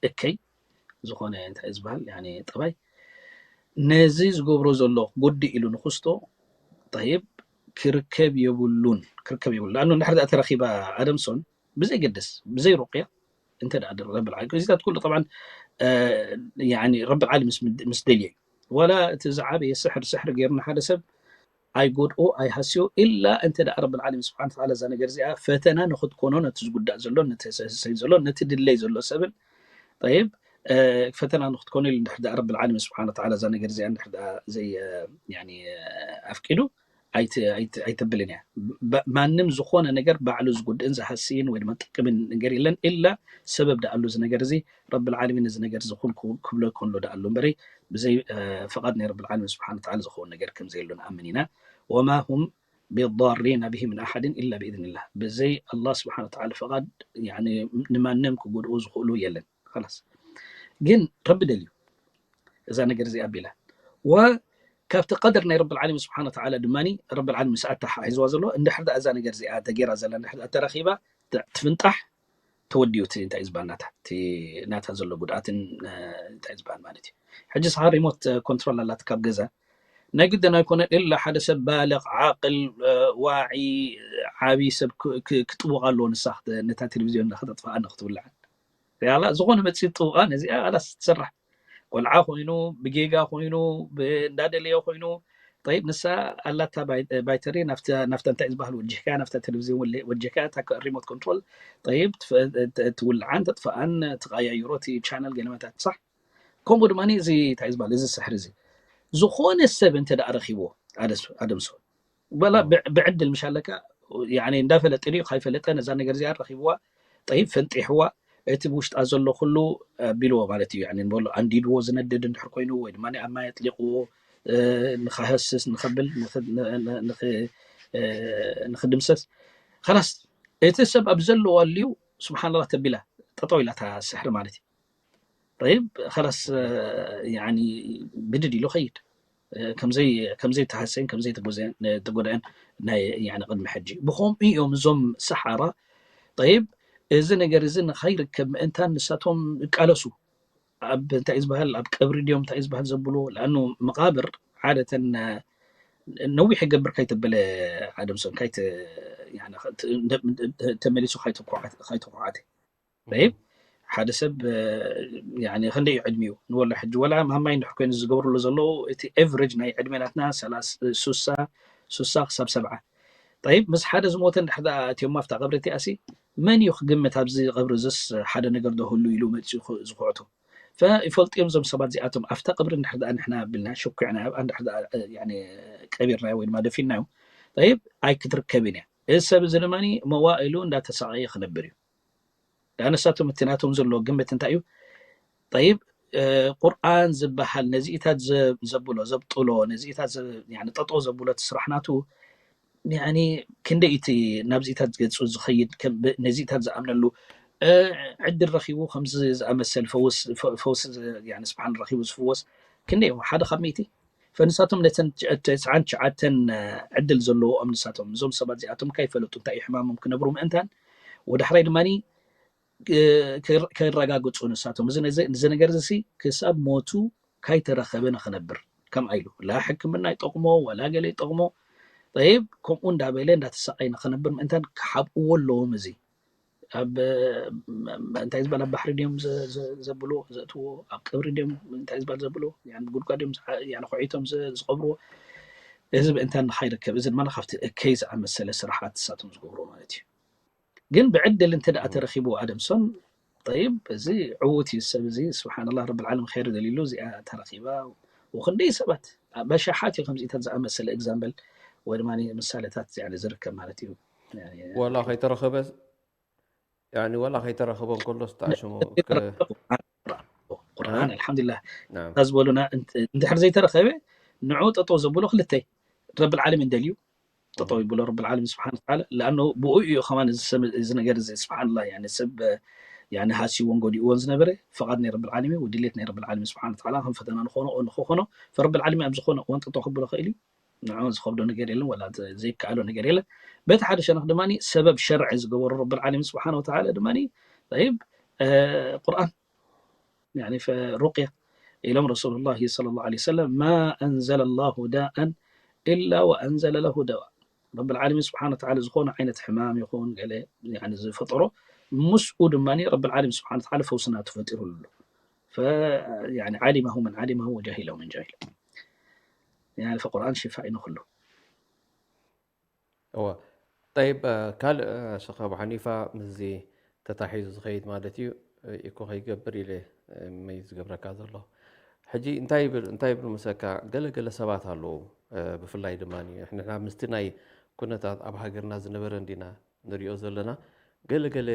እከይ ዝኾነ እንታይ ዝበሃል ጠባይ ነዚ ዝገብሮ ዘሎ ጉዲ ኢሉ ንክስቶ ይብ ክርከብ የብሉን ክርከብ የብሉ ኣ እንድሕር ተረኪባ ኣደምሶን ብዘይ ገድስ ብዘይ ሩቅያ እንተ ረብል ዓለሚን እዚታት ኩሉ طبعا ረብል ዓለሚን ምስ ደልዮ እዩ ዋላ እቲ ዝዓበየ ስሕር ስሕር ገይሩ ንሓደ ሰብ ኣይጎድኦ ኣይሃስዮ ኢላ እንተ ረብል ዓለሚን ስብሓን ተዓላ እዛ ነገር እዚኣ ፈተና ንክትኮኖ ነቲ ዝጉዳእ ዘሎ ነቲ ሰሰይ ዘሎ ነቲ ድለይ ዘሎ ሰብን ይብ ፈተና ንክትኮኖ ኢሉ እንድሕር ረብል ዓለሚን ስብሓን ተዓላ እዛ ነገር እዚኣ እንድሕር ዘይ ኣፍቂዱ ኣይተብልን እያ ማንም ዝኾነ ነገር ባዕሉ ዝጉድእን ዝሃስይን ወይ ድማ ጥቅምን ነገር የለን ኢላ ሰበብ ደኣሉ እዚ ነገር እዚ ረብል ዓለሚን እዚ ነገር እዚ ኩን ክብሎ ይኮንሎ ደኣሉ እምበረይ ብዘይ ፈቃድ ናይ ረብል ዓለሚን ስብሓን ተዓላ ዝኸውን ነገር ከም ዘየሉ ንኣምን ኢና ወማ ሁም ቢዳሪና ብሂ ምን ኣሓድን ኢላ ብኢዝንላህ ብዘይ ኣላ ስብሓን ተዓላ ፈቃድ ንማንም ክጉድኡ ዝኽእሉ የለን ላስ ግን ረቢ ደልዩ እዛ ነገር እዚ ኣቢላ ወካብቲ ቀደር ናይ ረብል ዓለሚን ስብሓን ተዓላ ድማ ረብል ዓለሚን ሰኣት ተሓሒዝዋ ዘሎ እንድሕር እዛ ነገር እዚኣ ተገይራ ዘላ እንድሕር ተረኪባ ትፍንጣሕ ተወዲኡ እቲ እንታይ ዝበሃል ናታ እቲ ናታ ዘሎ ጉድኣትን እንታይ ዝበሃል ማለት እዩ ሕጂ ስኻ ሪሞት ኮንትሮል ኣላት ካብ ገዛ ናይ ግድን ኣይኮነን ኢላ ሓደ ሰብ ባልቕ ዓቅል ዋዒ ዓብይ ሰብ ክጥውቕ ኣለዎ ንሳ ነታ ቴሌቪዝዮን እንዳከተጥፍኣ ንክትውልዓን ያላ ዝኾነ መፅእ ጥውቃ ነዚኣ ላስ ትስራሕ ቆልዓ ኮይኑ ብጌጋ ኮይኑ እንዳደለዮ ኮይኑ ይብ ንሳ ኣላታ ባይተሪ ናፍታ እንታይ ዝበሃል ወጅህካ ናፍታ ቴሌቪዝን ወጅህካ ታ ሪሞት ኮንትሮል ይብ ትውልዓን ተጥፍኣን ትቀያይሮ እቲ ቻነል ገለመታት ሳሕ ከምኡ ድማ እዚ እንታይ ዝበሃል እዚ ስሕሪ እዚ ዝኾነ ሰብ እንተ ረኪብዎ ኣደምሶ በላ ብዕድል ምሽ ኣለካ እንዳፈለጠ ድዩ ካይፈለጠ ነዛ ነገር እዚኣ ረኪብዋ ጠይብ ፈንጢሕዋ እቲ ብውሽጣ ዘሎ ኩሉ ቢልዎ ማለት እዩ ንበሎ ኣንዲድዎ ዝነድድ እንድሕር ኮይኑ ወይ ድማ ኣብ ማይ ኣጥሊቅዎ ንኸህስስ ንኸብል ንክድምሰስ ላስ እቲ ሰብ ኣብ ዘለዎ ኣልዩ ስብሓንላ ተቢላ ጠጠው ኢላ ስሕሪ ማለት እዩ ይብ ላስ ብድድ ኢሉ ከይድ ከምዘይ ተሃሰን ከምዘይ ተጎደአን ናይ ቅድሚ ሕጂ ብከምኡ እዮም እዞም ሰሓራ ይብ እዚ ነገር እዚ ንኸይርከብ ምእንታን ንሳቶም ይቃለሱ ኣብ እንታይ ዝበሃል ኣብ ቀብሪ ድዮም እንታይ ዝበሃል ዘብልዎ ለኣኑ መቃብር ዓደተን ነዊሕ ይገብር ካይተበለ ዓደምሶን ተመሊሱ ካይተኩዓተ ይብ ሓደ ሰብ ክንደይ እዩ ዕድሚኡ ንወላ ሕጂ ወላ ማማይ እንድሕር ኮይኑ ዝገብርሉ ዘለዉ እቲ ኤቨሬጅ ናይ ዕድሜ ናትና ሱሳ ሱሳ ክሳብ ሰብዓ ይብ ምስ ሓደ ዝሞተ እንድሕር እቲዮም ኣብታ ቀብሪ እቲኣሲ መን እዩ ክግምት ኣብዚ ቀብሪ እዚስ ሓደ ነገር ዶ ህሉ ኢሉ መፂኡ ዝኩዕቶ ይፈልጡ እዮም እዞም ሰባት እዚኣቶም ኣብታ ቀብሪ እንድሕር ንሕና ኣቢልና ሽኩዕና ኣብኣ እንድሕር ቀቢርናዮ ወይ ድማ ደፊንናዮ ይብ ኣይክትርከብን እያ እዚ ሰብ እዚ ድማ መዋእሉ እንዳተሳቀየ ክነብር እዩ ዳ ንሳቶም እቲ ናቶም ዘሎ ግምት እንታይ እዩ ይብ ቁርኣን ዝበሃል ነዚኢታት ዘብሎ ዘብጥሎ ነዚኢታት ጠጦ ዘብሎ እቲ ስራሕ ናቱ ክንደይ እቲ ናብዚኢታት ገፁ ዝኸይድ ነዚኢታት ዝኣምነሉ ዕድል ረኪቡ ከምዚ ዝኣመሰል ፈውሲ ስብሓን ረኪቡ ዝፍወስ ክንደይ ሓደ ካብ ሚእቲ ፈንሳቶም ነተን ተስዓን ትሽዓተን ዕድል ዘለዎም ንሳቶም እዞም ሰባት እዚኣቶም ካይፈለጡ እንታይ እዩ ሕማሞም ክነብሩ ምእንታን ወዳሕራይ ድማ ከይረጋግፁ ንሳቶም እዚ ነገር እዚ ክሳብ ሞቱ ካይተረኸበ ንኽነብር ከምኣ ኢሉ ላ ሕክምና ይጠቕሞ ወላ ገለ ይጠቕሞ። ጠይብ ከምኡ እንዳበለ እንዳተሰቃይ ንኽነብር ምእንታን ክሓብእዎ ኣለዎም። እዚ ኣብ እንታይ ዝበል ኣብ ባሕሪ ድዮም ዘብሉ ዘእትዎ ኣብ ቀብሪ ድዮም እንታይ ዝበል ዘብሉ ጉድጓድ ድዮም ኩዒቶም ዝቐብርዎ። እዚ ምእንታን ንኻይርከብ እዚ ድማ ካብቲ እከይ ዝኣመሰለ ስራሓት ንሳቶም ዝገብርዎ ማለት እዩ። ግን ብዕድል እንተ ደኣ ተረኺቡ ኣደምሶን ጠይብ እዚ ዕዉት እዩ ሰብ እዚ ስብሓንላህ ረብል ዓለም ኸይር ደልይሉ እዚኣ ተረኺባ። ወክንደይ ሰባት በሻሓት እዩ ከምዚታት ዝኣመሰለ ኤግዛምፕል ወይ ድማ ምሳሌታት ዝርከብ ማለት እዩ። ወላ ከይተረኸበ ያኒ ወላ ከይተረኸበ እንከሎ ዝተዓሸሞ ቁርኣን ኣልሓምዱሊላህ እታ ዝበሉና እንድሕር ዘይተረኸበ ንዑ ጠጠው ዘብሎ ክልተይ ረብል ዓለሚን ደልዩ ጠጠው ይብሎ ረብል ዓለሚን ስብሓን ተዓላ። ለኣነሁ ብኡ እዩ ከማን እዚ ሰብ- እዚ ነገር እዚ ስብሓንላ ያኒ ሰብ ያኒ ሃስይዎን ጎዲእዎን ዝነበረ ፍቓድ ናይ ረብል ዓለሚን ወድሌት ናይ ረብል ዓለሚን ስብሓን ተዓላ ከም ፈተና ንኾኖ ንክኾኖ ፈረብል ዓለሚን ኣብ ዝኾነ እዋን ጠጠው ከብሎ ክእል እዩ። ንዑ ዝኸብዶ ነገር የለን ወላ ዘይከኣሎ ነገር የለን። በቲ ሓደ ሸነኽ ድማ ሰበብ ሸርዒ ዝገበሩ ረብል ዓለሚን ስብሓን ወተዓላ ድማ ይብ ቁርኣን ያኒ ሩቅያ ኢሎም ረሱሉላሂ ሰለላሁ ዐለይሂ ወሰለም ማ አንዘለ ላሁ ዳአን ኢላ ወአንዘለ ለሁ ደዋ። ረብል ዓለሚን ስብሓን ወተዓላ ዝኾነ ዓይነት ሕማም ይኹን ገለ ያኒ ዝፈጠሮ ምስኡ ድማ ረብል ዓለሚን ስብሓን ወተዓላ ፈውስና ተፈጢሩሉ። ፈ ያኒ ዓሊመሁ መን ዓሊመሁ ወጃሂለሁ መን ጃሂለ። ያኒ ፈቁርኣን ሽፋ እዩ ንኹሉ። እወ ጠይብ ካልእ ሸኽ ኣቡ ሓኒፋ ምስዚ ተታሒዙ ዝኸይድ ማለት እዩ። ኢኮ ከይገብር ኢለ መይ ዝገብረካ ዘሎ ሕጂ እንታይ ይብል እንታይ ይብል ምሰካ ገለ ገለ ሰባት ኣለዉ። ብፍላይ ድማ ንሕና ምስቲ ናይ ኩነታት ኣብ ሃገርና ዝነበረ እንዲና ንሪኦ ዘለና ገለ ገለ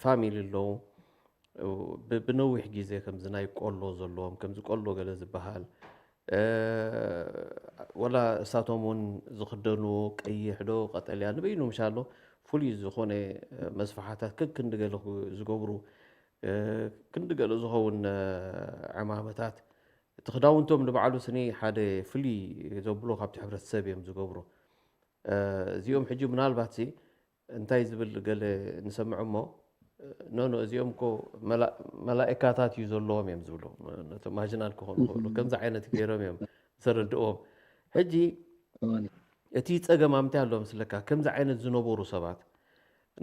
ፋሚሊ ኣለዉ። ብነዊሕ ግዜ ከምዚ ናይ ቆሎ ዘለዎም ከምዚ ቆሎ ገለ ዝበሃል ወላ እሳቶም እውን ዝኽደንዎ ቀይሕ ዶ ቀጠልያ ንበይኑ ምሻሎ ፍሉይ ዝኾነ መስፋሓታት ከክንዲ ገለ ዝገብሩ ክንዲ ገለ ዝኸውን ዕማመታት እቲ ክዳውንቶም ንባዕሉ ስኒ ሓደ ፍልይ ዘብሎ ካብቲ ሕብረተሰብ እዮም ዝገብሩ። እዚኦም ሕጂ ምናልባት እንታይ ዝብል ገለ ንሰምዕ እሞ ኖኖ እዚኦም እኮ መላእካታት እዩ ዘለዎም እዮም ዝብሉ። ነቶም ማርጂናል ክኾኑ ይኽእሉ ከምዚ ዓይነት ገይሮም እዮም ዘረድእዎም። ሕጂ እቲ ፀገም ኣብ ምንታይ ኣሎ መስለካ? ከምዚ ዓይነት ዝነበሩ ሰባት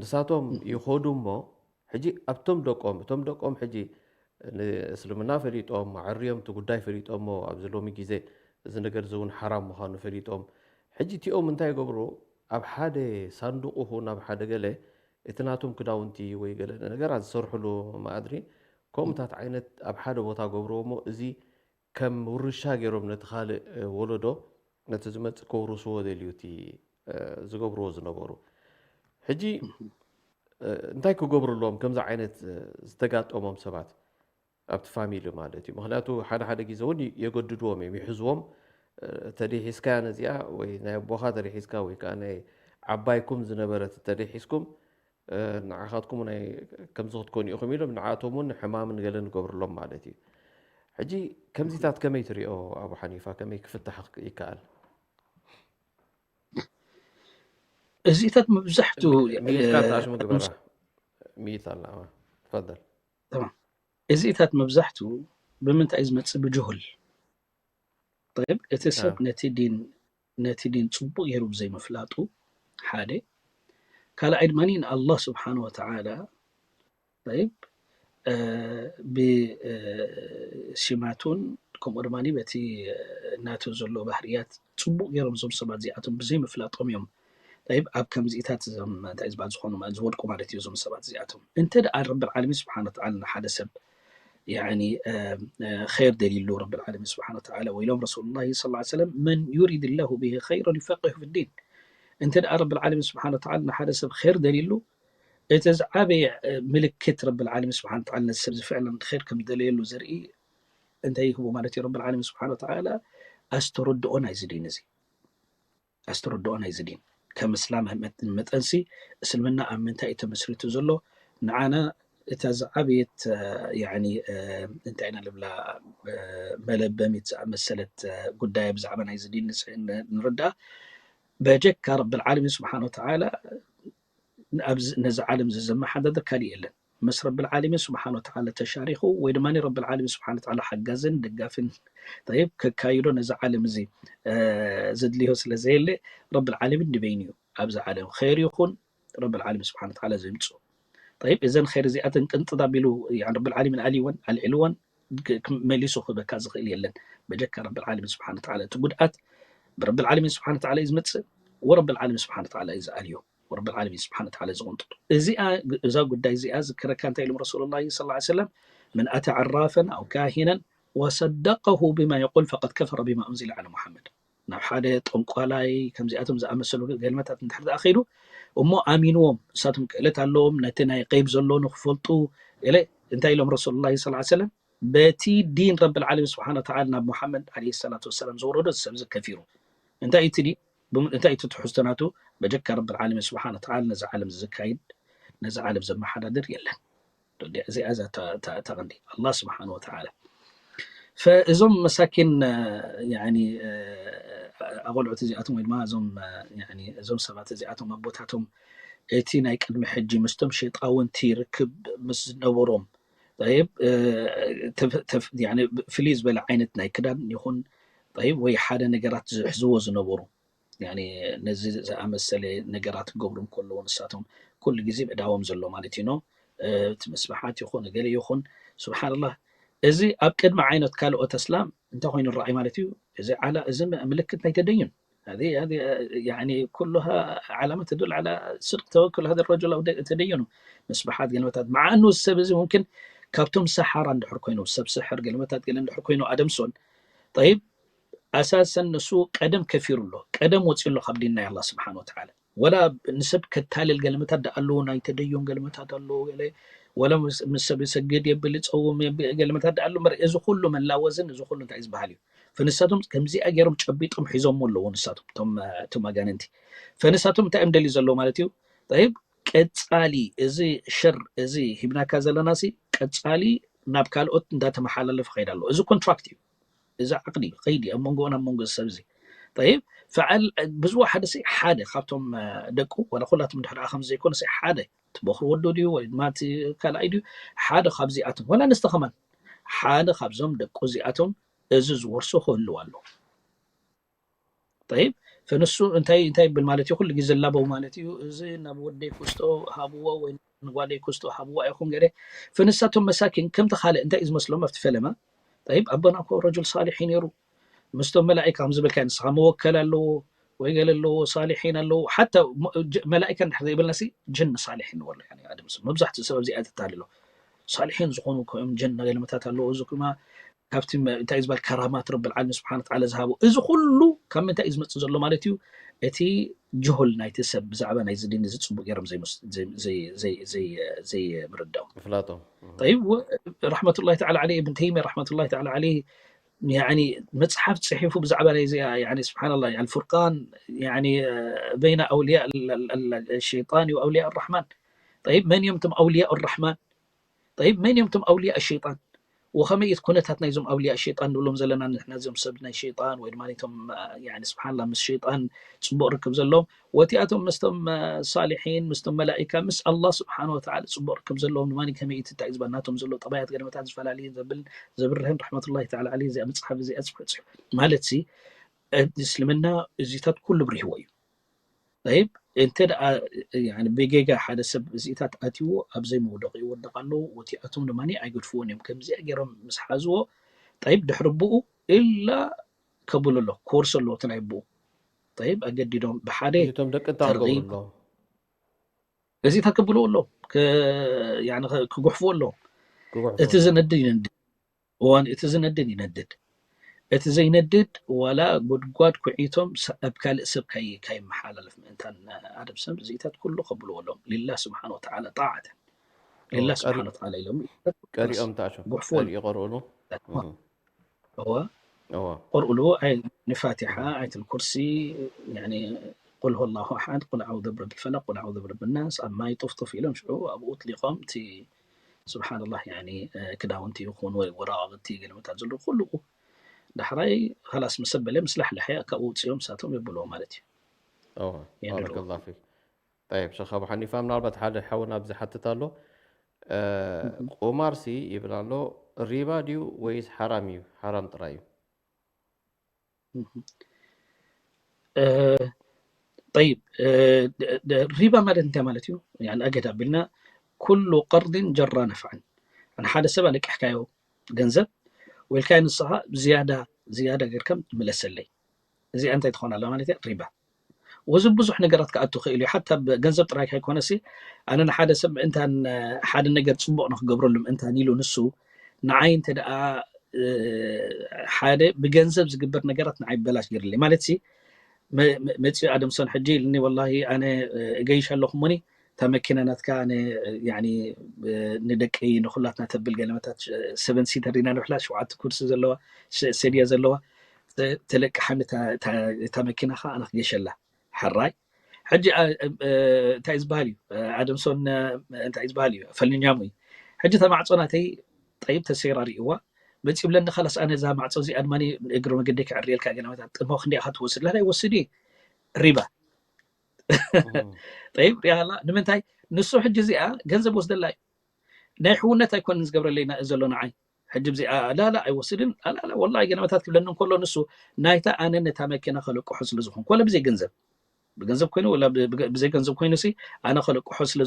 ንሳቶም ይኸዱ እሞ ሕጂ ኣብቶም ደቆም እቶም ደቆም ሕጂ ንእስልምና ፈሊጦም ኣዕርዮም እቲ ጉዳይ ፈሊጦሞ ኣብዚ ሎሚ ግዜ እዚ ነገር እዚ እውን ሓራም ምዃኑ ፈሊጦም ሕጂ እቲኦም እንታይ ይገብሩ ኣብ ሓደ ሳንዱቕ ይኹን ኣብ ሓደ ገለ እቲ ናቶም ክዳውንቲ ወይ ገለ ነገራት ዝሰርሕሉ ማእድሪ ከምኡታት ዓይነት ኣብ ሓደ ቦታ ገብርዎ እሞ እዚ ከም ውርሻ ገይሮም ነቲ ካልእ ወለዶ ነቲ ዝመፅእ ከውርስዎ ደልዩ እቲ ዝገብርዎ ዝነበሩ ሕጂ እንታይ ክገብሩ ኣለዎም ከምዚ ዓይነት ዝተጋጠሞም ሰባት ኣብቲ ፋሚሊ ማለት እዩ ምክንያቱ ሓደ ሓደ ግዜ እውን የገድድዎም እዮም ይሕዝዎም ተደይ ሒዝካያ ነዚኣ ወይ ናይ ኣቦኻ ተደይ ሒዝካ ወይ ከዓ ናይ ዓባይኩም ዝነበረት ተደይ ሒዝኩም ንዓኻትኩም ናይ ከምዚ ክትኮኑ ኢኹም ኢሎም ንዓቶም እውን ሕማምን ገለን ንገብርሎም ማለት እዩ ሕጂ ከምዚታት ከመይ ትሪኦ ኣቡ ሓኒፋ ከመይ ክፍታሕ ይከኣል እዚታት መብዛሕቱ ሚትካ ተኣሽሙ ግበራ ሚት ኣላ ትፈደል እዚታት መብዛሕቱ ብምንታይ ዝመፅእ ብጅሁል ጠይብ እቲ ሰብ ነቲ ዲን ነቲ ዲን ፅቡቅ ገይሩ ብዘይምፍላጡ ሓደ ካልኣይ ድማ ንኣላህ ስብሓን ወተዓላ ጠይብ ብሲማቱን ከምኡ ድማ በቲ ናቱ ዘሎ ባህርያት ፅቡቅ ገይሮም እዞም ሰባት እዚኣቶም ብዘይምፍላጦም እዮም ጠይብ ኣብ ከምዚኢታት እንታይ ዝበሃል ዝኾኑ ዝወድቁ ማለት እዩ እዞም ሰባት እዚኣቶም እንተ ደኣ ረብል ዓለሚን ስብሓን ወተዓላ ንሓደ ሰብ يعني خير دليل رب العالمين سبحانه وتعالى ويلوم رسول الله صلى الله عليه وسلم من يريد الله به خيرا يفقهه في الدين. انت دعا رب العالمين سبحانه وتعالى نحن سب خير دليل اتزعبي ملكت رب العالمين سبحانه وتعالى نسب فعلا خير كم دليل زرئي انت يهبو مالتي رب العالمين سبحانه وتعالى استرد اونايز دين زي ኣስተረድኦ ናይዚ ዲን ከም እስላም መጠንሲ እስልምና ኣብ ምንታይ እዩ ተመስሪቱ ዘሎ ንዓና እታ ዝዓበየት ያኒ እንታይ ኢና ንብላ መለበሚት ዝኣመሰለት ጉዳይ ብዛዕባ ናይዚ ዲን ንርዳእ በጀካ ረብል ዓለሚን ስብሓን ወተዓላ ነዚ ዓለም እዚ ዘመሓዳደር ካሊእ የለን ምስ ረብል ዓለሚን ስብሓን ወተዓላ ተሻሪኹ ወይ ድማ ረብል ዓለሚን ስብሓን ወተዓላ ሓጋዝን ደጋፍን፣ ጠይብ፣ ከካይዶ ነዚ ዓለም እዚ ዘድልዮ ስለ ዘየለ፣ ረብል ዓለሚን ንበይኑ እዩ ኣብዚ ዓለም ኸይር ይኹን ረብል ዓለሚን ስብሓን ወተዓላ ዘምፅኦ። ጠይብ፣ እዘን ኸይር እዚኣተን ቅንጥጥ ኣቢሉ ረብል ዓለሚን ኣልይወን ኣልዒልወን መሊሱ ክበካ ዝኽእል የለን በጀካ ረብል ዓለሚን ስብሓን ወተዓላ። እቲ ጉድኣት ብረብል ዓለሚን ስብሓን ወተዓላ እዩ ዝመፅእ፣ ወረብል ዓለሚን ስብሓን ወተዓላ እዩ ዝኣልዮ፣ ወረብል ዓለሚን ስብሓን ወተዓላ እዩ ዝቕንጥጦ። እዚኣ፣ እዛ ጉዳይ እዚኣ ዝከረካ እንታይ ኢሎም ረሱሉላሂ ሰለላሁ ዐለይሂ ወሰለም፣ መን ኣታ ዓራፈን ኣው ካሂነን ወሰደቀሁ ቢማ የቁል ፈቀድ ከፈረ ቢማ ኡንዚለ ዐላ ሙሐመድ። ናብ ሓደ ጠንቋላይ ከምዚኣቶም ዝኣመሰሉ ገልመታት እንድሕር ደኣ ከይዱ እሞ ኣሚንዎም፣ እሳቶም ክእለት ኣለዎም ነቲ ናይ ገይብ ዘሎ ንክፈልጡ። ገለ እንታይ ኢሎም ረሱሉላሂ ሰለላሁ ዐለይሂ ወሰለም፣ በቲ ዲን ረብል ዓለሚን ስብሓን ወተዓላ ናብ ሙሓመድ ዓለይሂ ሰላቱ ወሰላም ዘውረዶ እዚ ሰብ እዚ ከፊሩ። እንታይ እዩ እቲ ዲን? ብም-፣ እንታይ እዩ እቲ ትሕዝቶ ናቱ? በጀካ ረብል ዓለሚን ስብሓን ወተዓላ ነዚ ዓለም ዘካይድ፣ ነዚ ዓለም ዘመሓዳድር የለን። እዚኣ እዛ እታ፣ እታ፣ እታ ቀንዲ ኣላህ ስብሓን ወተዓላ። ፈእዞም መሳኪን፣ ያኒ፣ ኣቆልዑት እዚኣቶም ወይ ድማ እዞም፣ ያኒ፣ እዞም ሰባት እዚኣቶም ኣቦታቶም እቲ ናይ ቅድሚ ሕጂ ምስቶም ሸይጣውንቲ ርክብ ምስ ዝነበሮም፣ ጠይብ፣ ተፍ-፣ ተፍ-፣ ያኒ፣ ፍልይ ዝበለ ዓይነት ናይ ክዳን ይኹን፣ ጠይብ፣ ወይ ሓደ ነገራት ዝሕዝዎ ዝነበሩ፣ ያኒ፣ ነዚ ዝኣመሰለ ነገራት ክገብሩ እንከለዉ ንሳቶም ኩሉ ግዜ ምእዳዎም ዘሎ ማለት እዩ። ኖ፣ እቲ ምስባሓት ይኹን ገለ ይኹን፣ ስብሓንላህ፣ እዚ ኣብ ቅድሚ ዓይነት ካልኦት ኣስላም እንታይ ኮይኑ ረኣይ ማለት እዩ? እዚ ዓላ-፣ እዚ ም-፣ ምልክት ናይ ተደዩን። هذه، هذه، يعني، كلها علامات تدل على صدق توكل هذا الرجل أو د-، تدينه። ምስባሓት ገልመታት፣ مع أنه እዚ ሰብ እዚ ممكن ካብቶም ሰሓራ እንድሕር ኮይኑ፣ ሰብ ስሕር ገልመታት ገለ እንድሕር ኮይኑ ኣደምሶን። ጠይብ፣ ኣሳሰን ንሱ ቀደም ከፊሩ ኣሎ፣ ቀደም ወፂኡ ኣሎ ካብ ዲን ናይ ኣላህ ስብሓን ወተዓላ። ወላ ንሰብ ከታልል ገልመታት ደኣ ኣለዎ፣ ናይ ተደዩን ገልመታት ኣለዎ፣ ገለ ወላ ምስ፣ ምስ ሰብ ይሰግድ የብል፣ ይፀውም የብል፣ ገልመታት ደኣ ኣሎ። እምበር እዚ ኩሉ መላወዝን እዚ ኩሉ እንታይ እዩ ዝበሃል እዩ? ፈንሳቶም ከምዚኣ ገይሮም ጨቢጦም ሒዞም ኣለዎ ንሳቶም፣ እቶም፣ እቶም ኣጋንንቲ። ፈንሳቶም እንታይ እዮም ደልዩ ዘለዎ ማለት እዩ? ጠይብ፣ ቀጻሊ እዚ ሽር እዚ ሂብናካ ዘለና ሲ ቀጻሊ ናብ ካልኦት እንዳተመሓላለፈ ከይድ ኣሎ። እዚ ኮንትራክት እዩ። እዚ ዓቕዲ እዩ፣ ቀይዲ ኣብ መንጎ፣ ኣብ መንጎ እዚ ሰብ እዚ። ጠይብ፣ ፈዓል ብዙ ሓደ ሲ ሓደ ካብቶም፣ እ፣ ደቁ፣ ወላ ኩላቶም ድሕሪ ከም ዘይኮነ ሲ ሓደ፣ እቲ ቦኽሪ ወዶ ድዩ ወይ ድማ እቲ ካልኣይ ድዩ፣ ሓደ ካብዚኣቶም፣ ወላ ንስተ ከማን፣ ሓደ ካብዞም ደቁ እዚኣቶም እዚ ዝወርሶ ክህልው ኣለዎ። ጠይብ፣ ፈንሱ እንታይ፣ እንታይ ይብል ማለት እዩ? ኩሉ ግዜ ዝላበው ማለት እዩ። እዚ ናብ ወደይ ክስቶ ሃብዎ ወይ ንጓለይ ክስቶ ሃብዎ ኣይኹን ገለ። ፈንሳቶም መሳኪን ከምቲ ካልእ እንታይ እዩ ዝመስሎም ኣብቲ ፈለማ? ጠይብ፣ ኣቦና እኮ ረጁል ሳሊሕ እዩ ነይሩ። ምስቶም መላኢካ ከም ዝበልካ ንስኻ መወከል ኣለዎ ወይ ገለ ኣለዎ፣ ሳሊሒን ኣለዎ። ሓታ ሞ-፣ ጅ-፣ መላኢካ እንድሕር ዘይበልና ሲ ጅን ሳሊሕ ንበሎ። ያኒ ኣደም ሰብ፣ መብዛሕትኡ ሰብ ኣብዚኣ ተታልሎ። ሳሊሒን ዝኾኑ እኮ እዮም፣ ጅን ገልመታት ኣለዎ። እዚ ድማ ካብቲ መ-፣ እንታይ እዩ ዝበሃል፣ ከራማት ረብል ዓለሚን ስብሓን ወተዓላ ዝሃቦ። እዚ ኩሉ ካብ ምንታይ እዩ ዝመጽእ ዘሎ ማለት እዩ? እቲ ጅሁል ናይቲ ሰብ ብዛዕባ ናይዚ ዲን እዚ ጽቡቕ ገይሮም ዘይመስ-፣ ዘይ-፣ ዘይ-፣ ዘይ-፣ ዘይ-፣ ዘይምርዳኦም። ምፍላጦም። እህ። ጠይብ፣ ወ-፣ ረሕመቱላሂ ተዓላ ዓለይ፣ እብን ተይሚያ ረሕመቱላሂ ተዓላ ዓለይ፣ ያኒ፣ መጽሓፍ ጽሒፉ ብዛዕባ ናይዚ፣ ያኒ፣ ስብሓንላህ፣ ኣልፉርቃን፣ ያኒ፣ በይነ ኣውልያ ሸይጣን ወኣውልያ ኣራሕማን። ጠይብ፣ መን እዮም እቶም ኣውልያ ኣራሕማን? ጠይብ፣ መን እዮም እቶም ኣውልያ ሸይጣን? ወኸመይ እቲ ኩነታት ናይዞም ኣውልያ ሸይጣን ንብሎም ዘለና ንሕና፣ እዞም ሰብ ናይ ሸይጣን ወይ ድማ እቶም፣ ያኒ፣ ስብሓንላህ፣ ምስ ሸይጣን ጽቡቕ ርክብ ዘለዎም፣ ወቲኣቶም ምስቶም፣ እ፣ ሳሊሒን፣ ምስቶም መላኢካ፣ ምስ ኣላህ ስብሓን ወተዓላ ጽቡቕ ርክብ ዘለዎም ድማ ከመይ እቲ እንታይ ዝበል ናቶም ዘሎ ጠባያት ገለመታት ዝፈላለየ ዘብል ዘብርህን ረሕመቱላሂ ተዓላ ዓለይህ እዚኣ መጽሓፍ እዚኣ ጽሑፍ ጽሑፍ ማለት ሲ፣ እ፣ እስልምና እዚታት ኩሉ ብሪህዎ እዩ። ጠይብ፣ እንተ ደኣ፣ ያኒ፣ ብጌጋ ሓደ ሰብ እዚታት ኣትይዎ ኣብ ዘይመውደቕ ይወድቕ ኣለዎ፣ ወቲኣቶም ድማ ኣይገድፍዎን እዮም። ከምዚኣ ገይሮም ምስ ሓዝዎ፣ ጠይብ፣ ድሕሪ ብኡ ኢላ ከብሉ ኣሎ፣ ኮርስ ኣለዎ እቲ ናይ ብኡ። ጠይብ፣ ኣገዲዶም ብሓደ እቶም ደቂ እንታይ ተርጊም ክገብሩ ኣለዎም? እዚታት ከብልዎ ኣለዎም፣ ከ-፣ ያኒ፣ ከ-፣ ክጉሕፍዎ ኣለዎም። ክጉሕፍዎ እቲ ኣለዎም። ዝነድድ ይነድድ። እዋን፣ እቲ ዝነድድ ይነድድ። እቲ ዘይነድድ ዋላ ጉድጓድ ኩዒቶም ሰ-፣ ኣብ ካልእ ሰብ ካይ-፣ ካይመሓላለፍ ምእንታን ኣደም ሰብ እዚታት ኩሉ ከብልዎ ኣለዎም። ሊላህ ስብሓን ወተዓላ ጣዓተን። ሊላህ ቀሪ-፣ ስብሓን ወተዓላ ኢሎም ቀሪኦም ተኣሾ። ጉሕፍዎ ቀሪኦ ቀርኡሉ። ኣለዎም። እህ። እዋ። እዋ። ቀርኡሉ ኣይ ንፋቲሓ፣ ኣየተል ኩርሲ፣ ያኒ ቁል ሁወ ኣላሁ ኣሓድ፣ ቁል ኣዑዙ ብረብል ፈለቅ፣ ቁል ኣዑዙ ብረብል ናስ፣ ኣብ ማይ ጡፍጡፍ ኢሎም ሽዑ ኣብኡ ጥሊቖም እቲ ስብሓንላህ፣ ያኒ፣ እ፣ ክዳውንቲ ይኹን ወይ ወረቓቕቲ ገለመታት ዘለዎ ኩሉ ዳሕራይ ኸላስ ምስ ኣበለ ምስ ላሕለሐ ካብኡ ውፅኦም ንሳቶም የብልዎ ማለት እዩ። እዋ፣ የንድድዎ። ባረከላህ ፊክ። ጠይብ፣ ሸኽ ኣቡ ሓኒፋ፣ ምናልባት ሓደ ሓውና ኣብዚ ሓትት ኣሎ። ቁማርሲ ይብል ኣሎ፣ ሪባ ድዩ ወይስ ሓራም እዩ? ሓራም ጥራይ እዩ። ጠይብ፣ ሪባ ማለት እንታይ ማለት እዩ? ኣገዳ ቢልና ኩሉ ቀርድን ጀራ ነፍዓን፣ ንሓደ ሰብ ኣለቂሕካዮ ገንዘብ ወልካዮ ንስኻ ዝያዳ ዝያዳ ጌርካ ምለሰለይ፣ እዚኣ እንታይ ትኾን ኣላ ማለት እያ? ሪባ። ወዚ ብዙሕ ነገራት ክኣቱ ክእል እዩ። ሓታ ገንዘብ ጥራይ ካይኮነሲ፣ ኣነ ንሓደ ሰብ እንታን ሓደ ነገር ፅቡቕ ንክገብረሉ እንታን ኢሉ ንሱ ንዓይ እንተ ደኣ ሓደ ብገንዘብ ዝግበር ነገራት ንዓይ በላሽ ገይርለይ ማለት ሲ፣ መፂኡ ኣደምሶን ሕጂ ኢልኒ፣ ወላሂ ኣነ እገይሽ ኣለኹ እሞኒ፣ እታ መኪና ናትካ ኣነ ንደቀይ ንኩላትና ተብል ገለመታት፣ ሰቨን ሲተር ኢና ንብሕላ፣ ሸውዓተ ኩርሲ ዘለዋ፣ ሰድያ ዘለዋ፣ ተለቅሓኒ እታ መኪናኻ ኣነ ክገሸላ። ሕራይ ሕጂ እንታይ ዝበሃል እዩ? ኣደምሶን እንታይ ዝበሃል እዩ? ፈልኛሙ እዩ። ሕጂ እታ ማዕፆ ናተይ ጠይብ ተሰይራ ርእዋ መፂ ብለኒ፣ ካላስ ኣነ እዛ ማዕፆ እዚኣ ድማ እግሪ መገዲ ክዕርየልካ ገለመታት ጥሞ ክንዲ ኢኻ ትወስድ ላላ ይወስድ እዩ። ሪባ። ጠይብ ሪኣላ ንምንታይ ንሱ ሕጂ እዚኣ ገንዘብ ወስደላ እዩ። ናይ ሕውነት ኣይኮንን ዝገብረለይ ዘሎ ንዓይ። ሕጂ እዚኣ ላላ ኣይወስድን፣ ላላ ወላ ገለመታት ክብለኒ እንከሎ ንሱ ናይታ ኣነ ነታ መኪና ከለቅሖ ስለ ዝኾንኩ፣ ወላ ብዘይ ገንዘብ፣ ብገንዘብ ኮይኑ ወላ ብዘይ ገንዘብ ኮይኑ ሲ ኣነ ከለቅሖ ስለ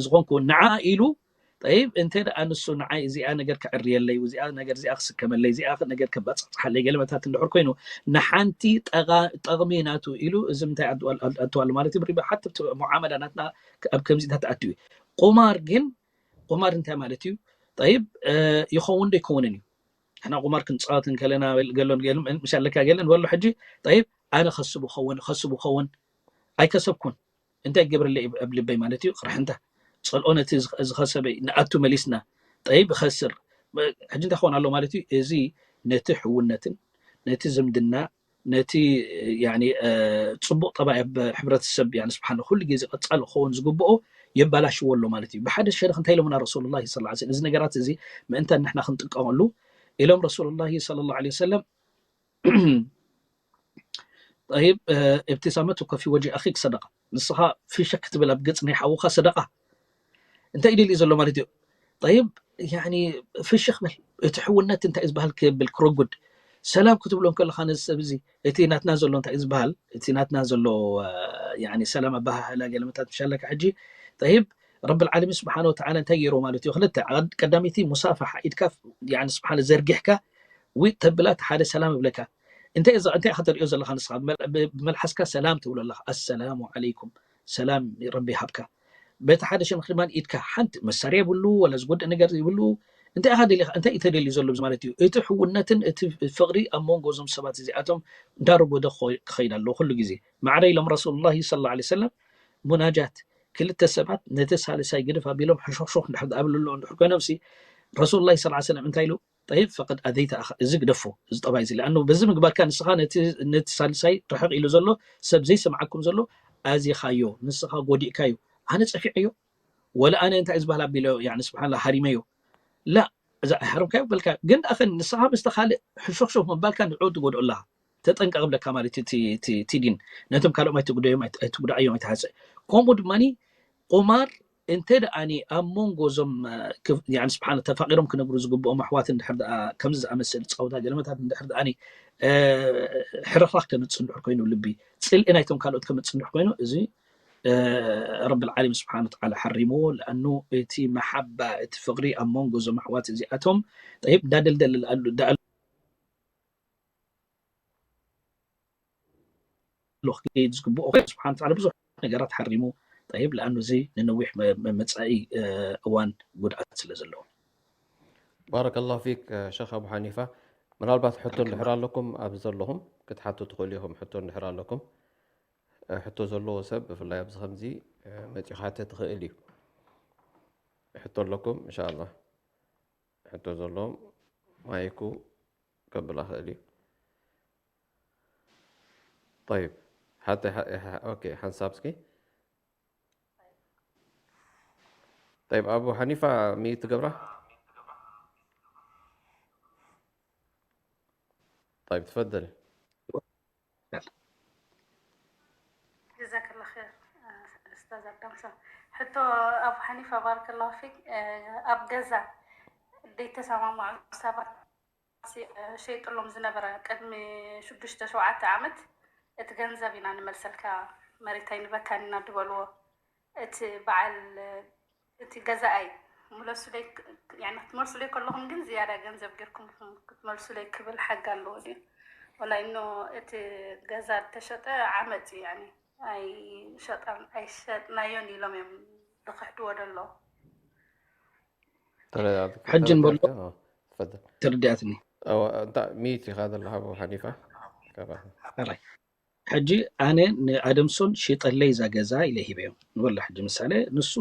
ዝኾንኩ ንዓ ኢሉ ጠይብ እንተ ደኣ ንሱ ንዓይ እዚኣ ነገር ክዕርየለይ፣ እዚኣ ነገር እዚኣ ክስከመለይ፣ እዚኣ ነገር ከባጻጽሓለይ ገለመታት እንድሕር ኮይኑ ንሓንቲ ጠቕሚ ናቱ ኢሉ እዚ ምንታይ ኣትዋሉ ማለት እዩ። ብሪባ ሓቲ ሙዓመላ ናትና ኣብ ከምዚታት ኣትዩ። ቁማር ግን ቁማር እንታይ ማለት እዩ? ጠይብ ይኸውን ዶ ይከውንን እዩ? ንሕና ቁማር ክንፃወት እንከለና ገሎን ገሎን ምሽ ኣለካ ገለን በሎ ሕጂ ጠይብ ኣነ ከስቡ ኸውን ከስቡ ኸውን ኣይከሰብኩን እንታይ ገብርለ ኣብ ልበይ ማለት እዩ። ቅርሕንታ ፀልኦ ነቲ ዝኸሰበ ንኣቱ መሊስና ጠይብ ይኸስር ሕጂ እንታይ ክኾን ኣሎ ማለት እዩ። እዚ ነቲ ሕውነትን ነቲ ዝምድና ነቲ ጽቡቕ ጠባይ ኣብ ሕብረተሰብ ስብሓን ኩሉ ግዜ ቀጻሊ ክኸውን ዝግብኦ የባላሽዎ ኣሎ ማለት እዩ። ብሓደ ሸርኽ እንታይ ኢሎምና ረሱሉላሂ ሰለላሁ ዐለይሂ ወሰለም፣ እዚ ነገራት እዚ ምእንታን ንሕና ክንጥቀመሉ ኢሎም ረሱሉላሂ ሰለላሁ ዐለይሂ ወሰለም ጠይብ እብትሳመቱከ ፊ ወጅሂ ኣኺክ ሰደቃ፣ ንስኻ ፍሽኽ ክትብል ኣብ ገጽ ናይ ሓውኻ ሰደቃ እንታይ እዩ ደልዩ ዘሎ ማለት እዩ። ጠይብ ያኒ ፍሽኽ በል እቲ ሕውነት እንታይ እዩ ዝበሃል ክብል ክረጉድ ሰላም ክትብሎ እንከለኻ ነዚ ሰብ እዚ እቲ ናትና ዘሎ እንታይ እዩ ዝበሃል እቲ ናትና ዘሎ ያኒ ሰላም ኣበሃህላ ገለመታት ምሻለካ ሕጂ ጠይብ ረቢ ልዓለሚን ስብሓን ወተዓላ እንታይ ገይሮ ማለት እዩ ክልተ ቀዳሚቲ ሙሳፋሓ ኢድካ ያኒ ስብሓን ዘርጊሕካ ዊጥ ተብላ እቲ ሓደ ሰላም ይብለካ እንታይ እንታይ ኢኻ ተሪኦ ዘለኻ ንስኻ ብመልሓስካ ሰላም ትብሎ ኣለኻ ኣሰላሙ ዓለይኩም ሰላም ረቢ ይሃብካ በቲ ሓደ ሸነኽ ድማ ኢድካ ሓንቲ መሳርያ ይብሉ ወላ ዝጎድእ ነገር ይብሉ እንታይ ኢኻ ደሊኻ እንታይ እዩ ተደልዩ ዘሎ ማለት እዩ እቲ ሕውነትን እቲ ፍቕሪ ኣብ መንጎ እዞም ሰባት እዚኣቶም እንዳረጎደ ክኸይድ ኣለዎ ኩሉ ግዜ ማዕረ ኢሎም ረሱሉላሂ ሰለላሁ ዐለይሂ ወሰለም ሙናጃት ክልተ ሰባት ነቲ ሳልሳይ ግድፍ ኣቢሎም ሕሾኽሾኽ እንድሕር ዝኣብሉ ኣለዉ እንድሕር ኮይኖም ሲ ረሱሉላሂ ሰለላሁ ዐለይሂ ወሰለም እንታይ ኢሉ ጠይብ ፈቀድ ኣዘይተ ኣኻ እዚ ግደፎ እዚ ጠባይ እዚ ለኣኑ በዚ ምግባርካ ንስኻ ነቲ ሳልሳይ ርሕቕ ኢሉ ዘሎ ሰብ ዘይሰምዓኩም ዘሎ ኣዚኻዮ ንስኻ ጎዲእካዮ ኣነ ጸፊዐዮ ወላ ኣነ እንታይ ዝበሃል ኣቢሎ ያኒ ስብሓንላ ሃሪመዮ ላ እዛ ኣይሃረምካዮ በልካ ግን ደኣ ንስኻ ምስቲ ካልእ ሕሾኽሾኽ ምባልካ ንዕኡ ትጎድኦ ኣለኻ ተጠንቀቕ ብለካ ማለት እዩ እቲ ዲን ነቶም ካልኦም ኣይትጉደዮም ኣይትጉዳኣዮም ኣይትሃፀ ከምኡ ድማ ቁማር እንተ ደኣኒ ኣብ መንጎ እዞም ስብሓን ተፋቂሮም ክነብሩ ዝግብኦም ኣሕዋት እንድሕር ደኣ ከምዚ ዝኣመሰል ፃውታ ገለመታት እንድሕር ደኣኒ ሕርኽራኽ ከምፅእ እንድሕር ኮይኑ ልቢ ፅልኢ ናይቶም ካልኦት ከምፅእ እንድሕር ኮይኑ እዚ ረቢ ልዓለሚን ስብሓን ወተዓላ ሓሪምዎ ለኣኑ እቲ መሓባ እቲ ፍቅሪ ኣብ መንጎ እዞም ኣሕዋት እዚኣቶም ጠይብ እንዳደልደለ ደኣሉ ክከይድ ዝግብኦ ኮይኑ ስብሓን ወተዓላ ብዙሕ ነገራት ሓሪሙ ጠይብ ለኣኑ እዚ ንነዊሕ መፃኢ እዋን ጉድኣት ስለ ዘለዎ ባረከላሁ ፊክ ሸኽ ኣቡ ሓኒፋ ምናልባት ሕቶ እንድሕር ኣለኩም ኣብዚ ዘለኹም ክትሓቱ ትኽእሉ ኢኹም ሕቶ እንድሕር ኣለኩም ሕቶ ዘለዎ ሰብ ብፍላይ ኣብዚ ከምዚ መፂኡ ክሓተ ትኽእል እዩ ሕቶ ኣለኩም እንሻላ ሕቶ ዘለዎም ማይኩ ከብል ኣኽእል እዩ طيب حتى اوكي ሓንሳብ እስኪ طيب ابو حنيفه ميت تقبره طيب تفضل جزاك الله خير استاذ عبد الله ሕቶ ኣቡ ሓኒፋ ባረከላሁ ፊክ። ኣብ ገዛ ዘይተሰማምዑ ሰባት ሸይጥሎም ዝነበረ ቅድሚ ሽዱሽተ ሸውዓተ ዓመት፣ እቲ ገንዘብ ኢና ንመልሰልካ፣ መሬት ኣይንበካን ኢና ዝበልዎ፣ እቲ በዓል እቲ ገዛኣይ ምለሱለይ፣ ክትመልሱለይ ከለኹም ግን ዝያዳ ገንዘብ ጌርኩም ክትመልሱለይ ክብል ሓጊ ኣለዎ ድዩ? ወላ እኖ እቲ ገዛ ተሸጠ ዓመፅ እዩ፣ ኣይሸጥናዮን ኢሎም እዮም ዝኽሕድዎ ደለዉ። ሕጂ ንበሎ ተረዲኣትኒ። እንታይ ሚት ኢኻ ዘለኻ ሓኒፋ? ሕጂ ኣነ ንኣደምሶን ሽጠለይ እዛ ገዛ ኢለ ሂበዮ ንበሎ። ሕጂ ምሳሌ ንሱ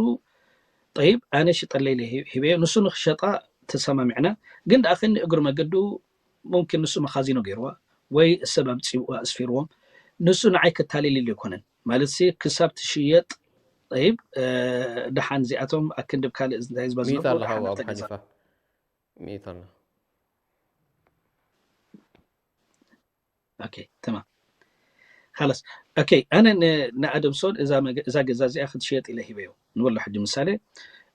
ጠይብ ኣነ ሽጠለይ ኢለ ሂበዮ፣ ንሱ ንክሸጣ ተሰማሚዕና። ግን ደኣ ከኒ እግሪ መገዱ ሙምኪን ንሱ መኻዚኖ ገይርዋ ወይ ሰብ ኣምፂኡ ኣስፊርዎም፣ ንሱ ንዓይ ከታልል ኢሉ ኣይኮነን። ማለት ሲ ክሳብ ትሽየጥ ጠይብ ደሓን እዚኣቶም ኣክንድብ ካልእ እንታይ ህዝባ ዝነብሩ ደሓን ኣብታ ገዛ ሚት ኣላ። ኦኬ ተማም። ኻላስ ኦኬ፣ ኣነ ንኣደምሶን እዛ ገዛ እዚኣ ክትሽየጥ ኢለ ሂበዮ ንበሎ። ሕጂ ምሳሌ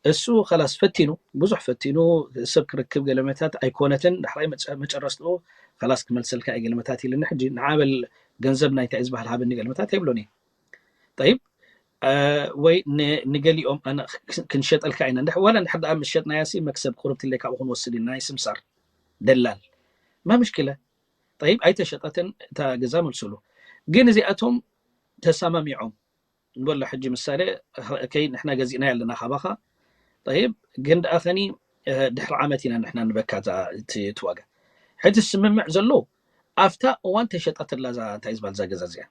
እሱ ኻላስ ፈቲኑ፣ ብዙሕ ፈቲኑ፣ ሰብ ክርክብ ገለመታት ኣይኮነትን። ዳሕራይ መጨረስትኡ ኻላስ ክመልሰልካ እየ ገለመታት ኢልኒ። ሕጂ ንዓበል ገንዘብ ናይ እንታይ ዝበሃል ሃበኒ ገለመታት ኣይብሎን እየ። ጠይብ ወይ ንገሊኦም ኣነ ክንሸጠልካ ኢና እንድሕ ዋላ እንድሕር ደኣ ምሸጥናያ ሲ መክሰብ ቁርብቲ ኢለ ካብኡ ክንወስድ ኢና ናይ ስምሳር ደላል ማ ምሽኪለ። ጠይብ ኣይተሸጠትን እታ ገዛ መልስሉ። ግን እዚኣቶም ተሰማሚዖም ንበሎ ሕጂ ምሳሌ ከይ ንሕና ገዚእናያ ኣለና ካባኻ። ጠይብ ግን ደኣ ኸኒ ድሕሪ ዓመት ኢና ንሕና ንበካ እቲ ዋጋ። ሕጂ ስምምዕ ዘሎ ኣብታ እዋን ተሸጣትላ እንታይ ዝበሃል እዛ ገዛ እዚኣ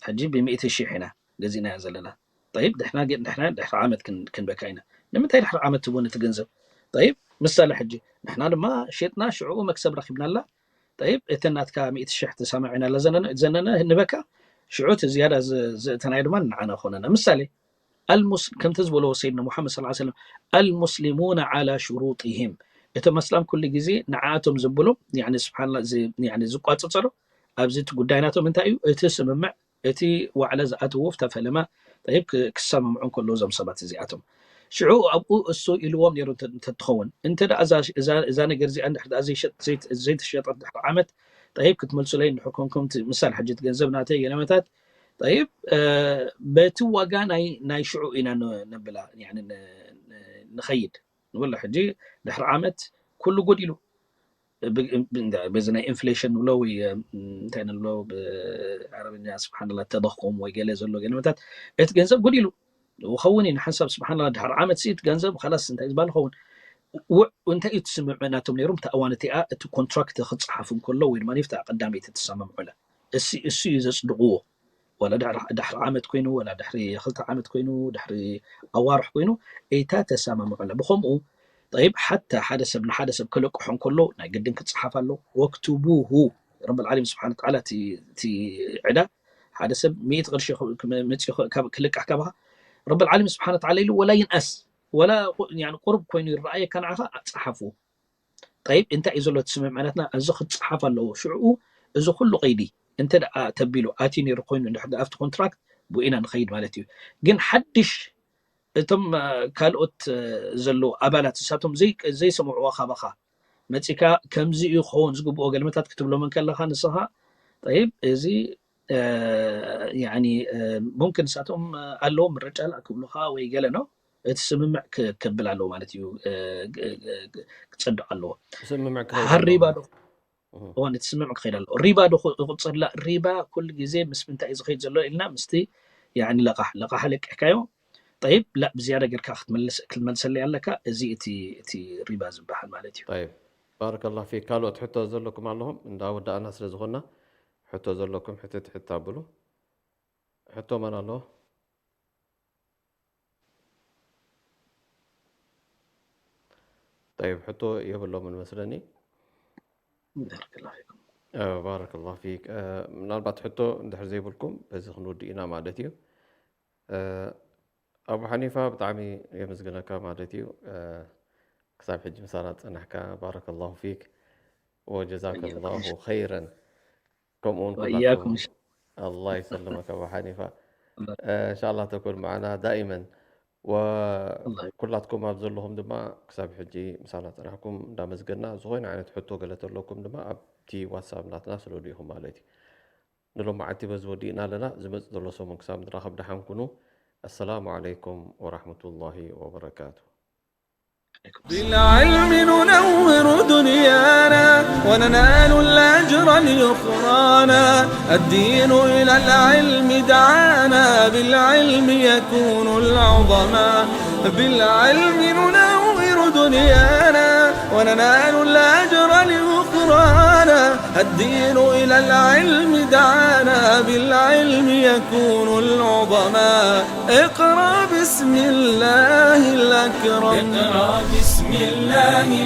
ሕጂ ብሚእቲ ሺሕ ኢና ገዚእናያ ዘለና። ጠይብ ድሕና ድሕና ድሕሪ ዓመት ክንበካ ኢና። ንምንታይ ድሕሪ ዓመት ትብወን እቲ ገንዘብ? ጠይብ ምሳሌ ሕጂ ንሕና ድማ ሸጥና ሽዕኡ መክሰብ ረኺብናላ። ጠይብ እቲ ናትካ ሚእቲ ሺሕ ተሰማሚዕናላ ዘነነ ዘነነ ንበካ ሽዑ እቲ ዝያዳ ዘእተናዮ ድማ ንዓና ኮነና። ምሳሌ ኣልሙስ ከምቲ ዝበለዎ ሰይድና ሙሓመድ ሰለላሁ ዐለይሂ ወሰለም ኣልሙስሊሙና ዓላ ሽሩጢሂም እቶም ኣስላም ኩሉ ግዜ ንዓኣቶም ዘብሎም ያኒ ስብሓንላ ያኒ ዝቋፅፀሮ ኣብዚ እቲ ጉዳይ ናቶም እንታይ እዩ እቲ ስምምዕ እቲ ዋዕላ ዝኣትዎ ፍታ ፈለማ ጠይብ ክሰማምዑ እንከለዉ እዞም ሰባት እዚኣቶም ሽዑ ኣብኡ እሱ ኢልዎም ነይሩ እንተትኸውን እንተ እዛ ነገር እዚኣ እንድሕር ዘይተሸጠት ድሕሪ ዓመት ጠይብ ክትመልሱለይ እንድሕር ኮንኩም ምሳል ሕጂ እቲ ገንዘብ ናተይ ገለመታት ጠይብ በቲ ዋጋ ናይ ሽዑ ኢና ነብላ ንኸይድ ንብሎ ሕጂ ድሕሪ ዓመት ኩሉ ጎዲሉ በዚ ናይ ኢንፍሌሽን ንብሎ ወይ እንታይ ንብሎ ብዓረብኛ ስብሓንላ ተደኹም ወይ ገለ ዘሎ ገለመታት እቲ ገንዘብ ጎዲሉ ውኸውን እዩ ንሓንሳብ ስብሓንላ ድሕሪ ዓመት ሲ እቲ ገንዘብ ካላስ እንታይ ዝበሃል ይኸውን እንታይ እዩ ትስምምዕ ናቶም ነይሮም እታ እዋን እቲኣ እቲ ኮንትራክት ክፀሓፉ እንከሎ ወይ ድማ ፍታ ቀዳመይቲ ትሰማምዑላ እሱ እዩ ዘፅድቕዎ ዋላ ድሕሪ ዓመት ኮይኑ ዋላ ድሕሪ ክልተ ዓመት ኮይኑ ድሕሪ ኣዋርሕ ኮይኑ እታ ተሰማምዑላ ብከምኡ ጠይብ ሓታ ሓደ ሰብ ንሓደ ሰብ ክለቅሖ እንከሎ ናይ ግድን ክፀሓፍ ኣሎ ወክትቡሁ ረብ ዓለም ስብሓን ተዓላ እቲ ዕዳ ሓደ ሰብ ሚእቲ ቅርሺ መፂኡ ክልቃሕ ካባኻ ረብ ዓለም ስብሓን ተዓላ ኢሉ ወላ ይንኣስ ወላ ቁሩብ ኮይኑ ይረኣየካ ንዓኻ ፀሓፉ ጠይብ እንታይ እዩ ዘሎ እቲ ስምምዕነትና እዚ ክፀሓፍ ኣለዎ ሽዕኡ እዚ ኩሉ ቀይዲ እንተ ደኣ ተቢሉ ኣትዩ ነይሩ ኮይኑ እንድሕር ኣብቲ ኮንትራክት ብኡ ኢና ንኸይድ ማለት እዩ ግን ሓድሽ እቶም ካልኦት ዘለዉ ኣባላት ንሳቶም ዘይሰምዕዎ ካባኻ መፂካ ከምዚ እዩ ክኸውን ዝግብኦ ገልመታት ክትብሎም እንከለኻ ንስኻ ጠይብ እዚ ያኒ ሙምክን ንሳቶም ኣለዎም ምርጫ ክብሉኻ ወይ ገለ ነው እቲ ስምምዕ ክብል ኣለዎ ማለት እዩ ክፀድቕ ኣለዎ ስምምዕ ክኸይድ ሃር ኣለዎ ሪባ ማለት ዶ እዩ። እዋን እቲ ስምምዕ ክኸይድ ኣለዎ ሪባ ዶ ክቁፀላ ሪባ ኩሉ ግዜ ምስ ምንታይ እዩ ዝኸይድ ዘሎ ኢልና ምስቲ ያኒ ለቃሕ ለቃሕ ለቂሕካዮ ጠይብ ላ ብዝያዳ ጌርካ ክትመልስ ክትመልሰለይ ኣለካ እዚ እቲ እቲ ሪባ ዝበሃል ማለት እዩ طيب بارك الله فيك ካልኦት ሕቶ ዘለኩም ኣለኹም እንዳ ወዳእና ስለ ዝኾንና ሕቶ ዘለኩም ሕቶ ትሕት ኣብሉ ሕቶ መን ኣሎ طيب ሕቶ የብሎምን መስለኒ بارك الله فيكم ባረከላሁ ፊክ ምናልባት ሕቶ እንድሕር ዘይብልኩም በዚ ክንውድእ ኢና ማለት እዩ ኣቡ ሓኒፋ ብጣዕሚ የመስግነካ ማለት እዩ ክሳብ ሕጂ ምሳና ዝፀናሕካ ባረከላሁ ፊክ ወጀዛከላሁ ኸይረን ከምኡ እውን وإياكم ኩላኩም الله يسلمك أبو حنيفة إن شاء الله تكون معنا دائما ወኩላትኩም ኣብ ዘለኹም ድማ ክሳብ ሕጂ ምሳና ጸኒሕኩም እንዳመስገና፣ ዝኾነ ዓይነት ሕቶ ገለ ተለኩም ድማ ኣብቲ ዋትሳፕ ናትና ስደዱ ኢኹም ማለት እዩ። ንሎማዓንቲ በዚ ወዲእና ኣለና። ዝመጽእ ዘሎ ሰሙን ክሳብ ንራኸብ ደሓን ኩኑ። ኣሰላሙ ዓለይኩም ወራሕመቱላሂ ወበረካቱ። بالعلم ننور دنيانا وننال الأجر اليخرانا. الدين إلى العلم دعانا، بالعلم يكون العظماء. بالعلم ننور دنيانا وننال الأجر اليخرانا. الدين إلى العلم دعانا، بالعلم يكون العظماء. اقرأ بسم الله الأكرم. اقرأ بسم الله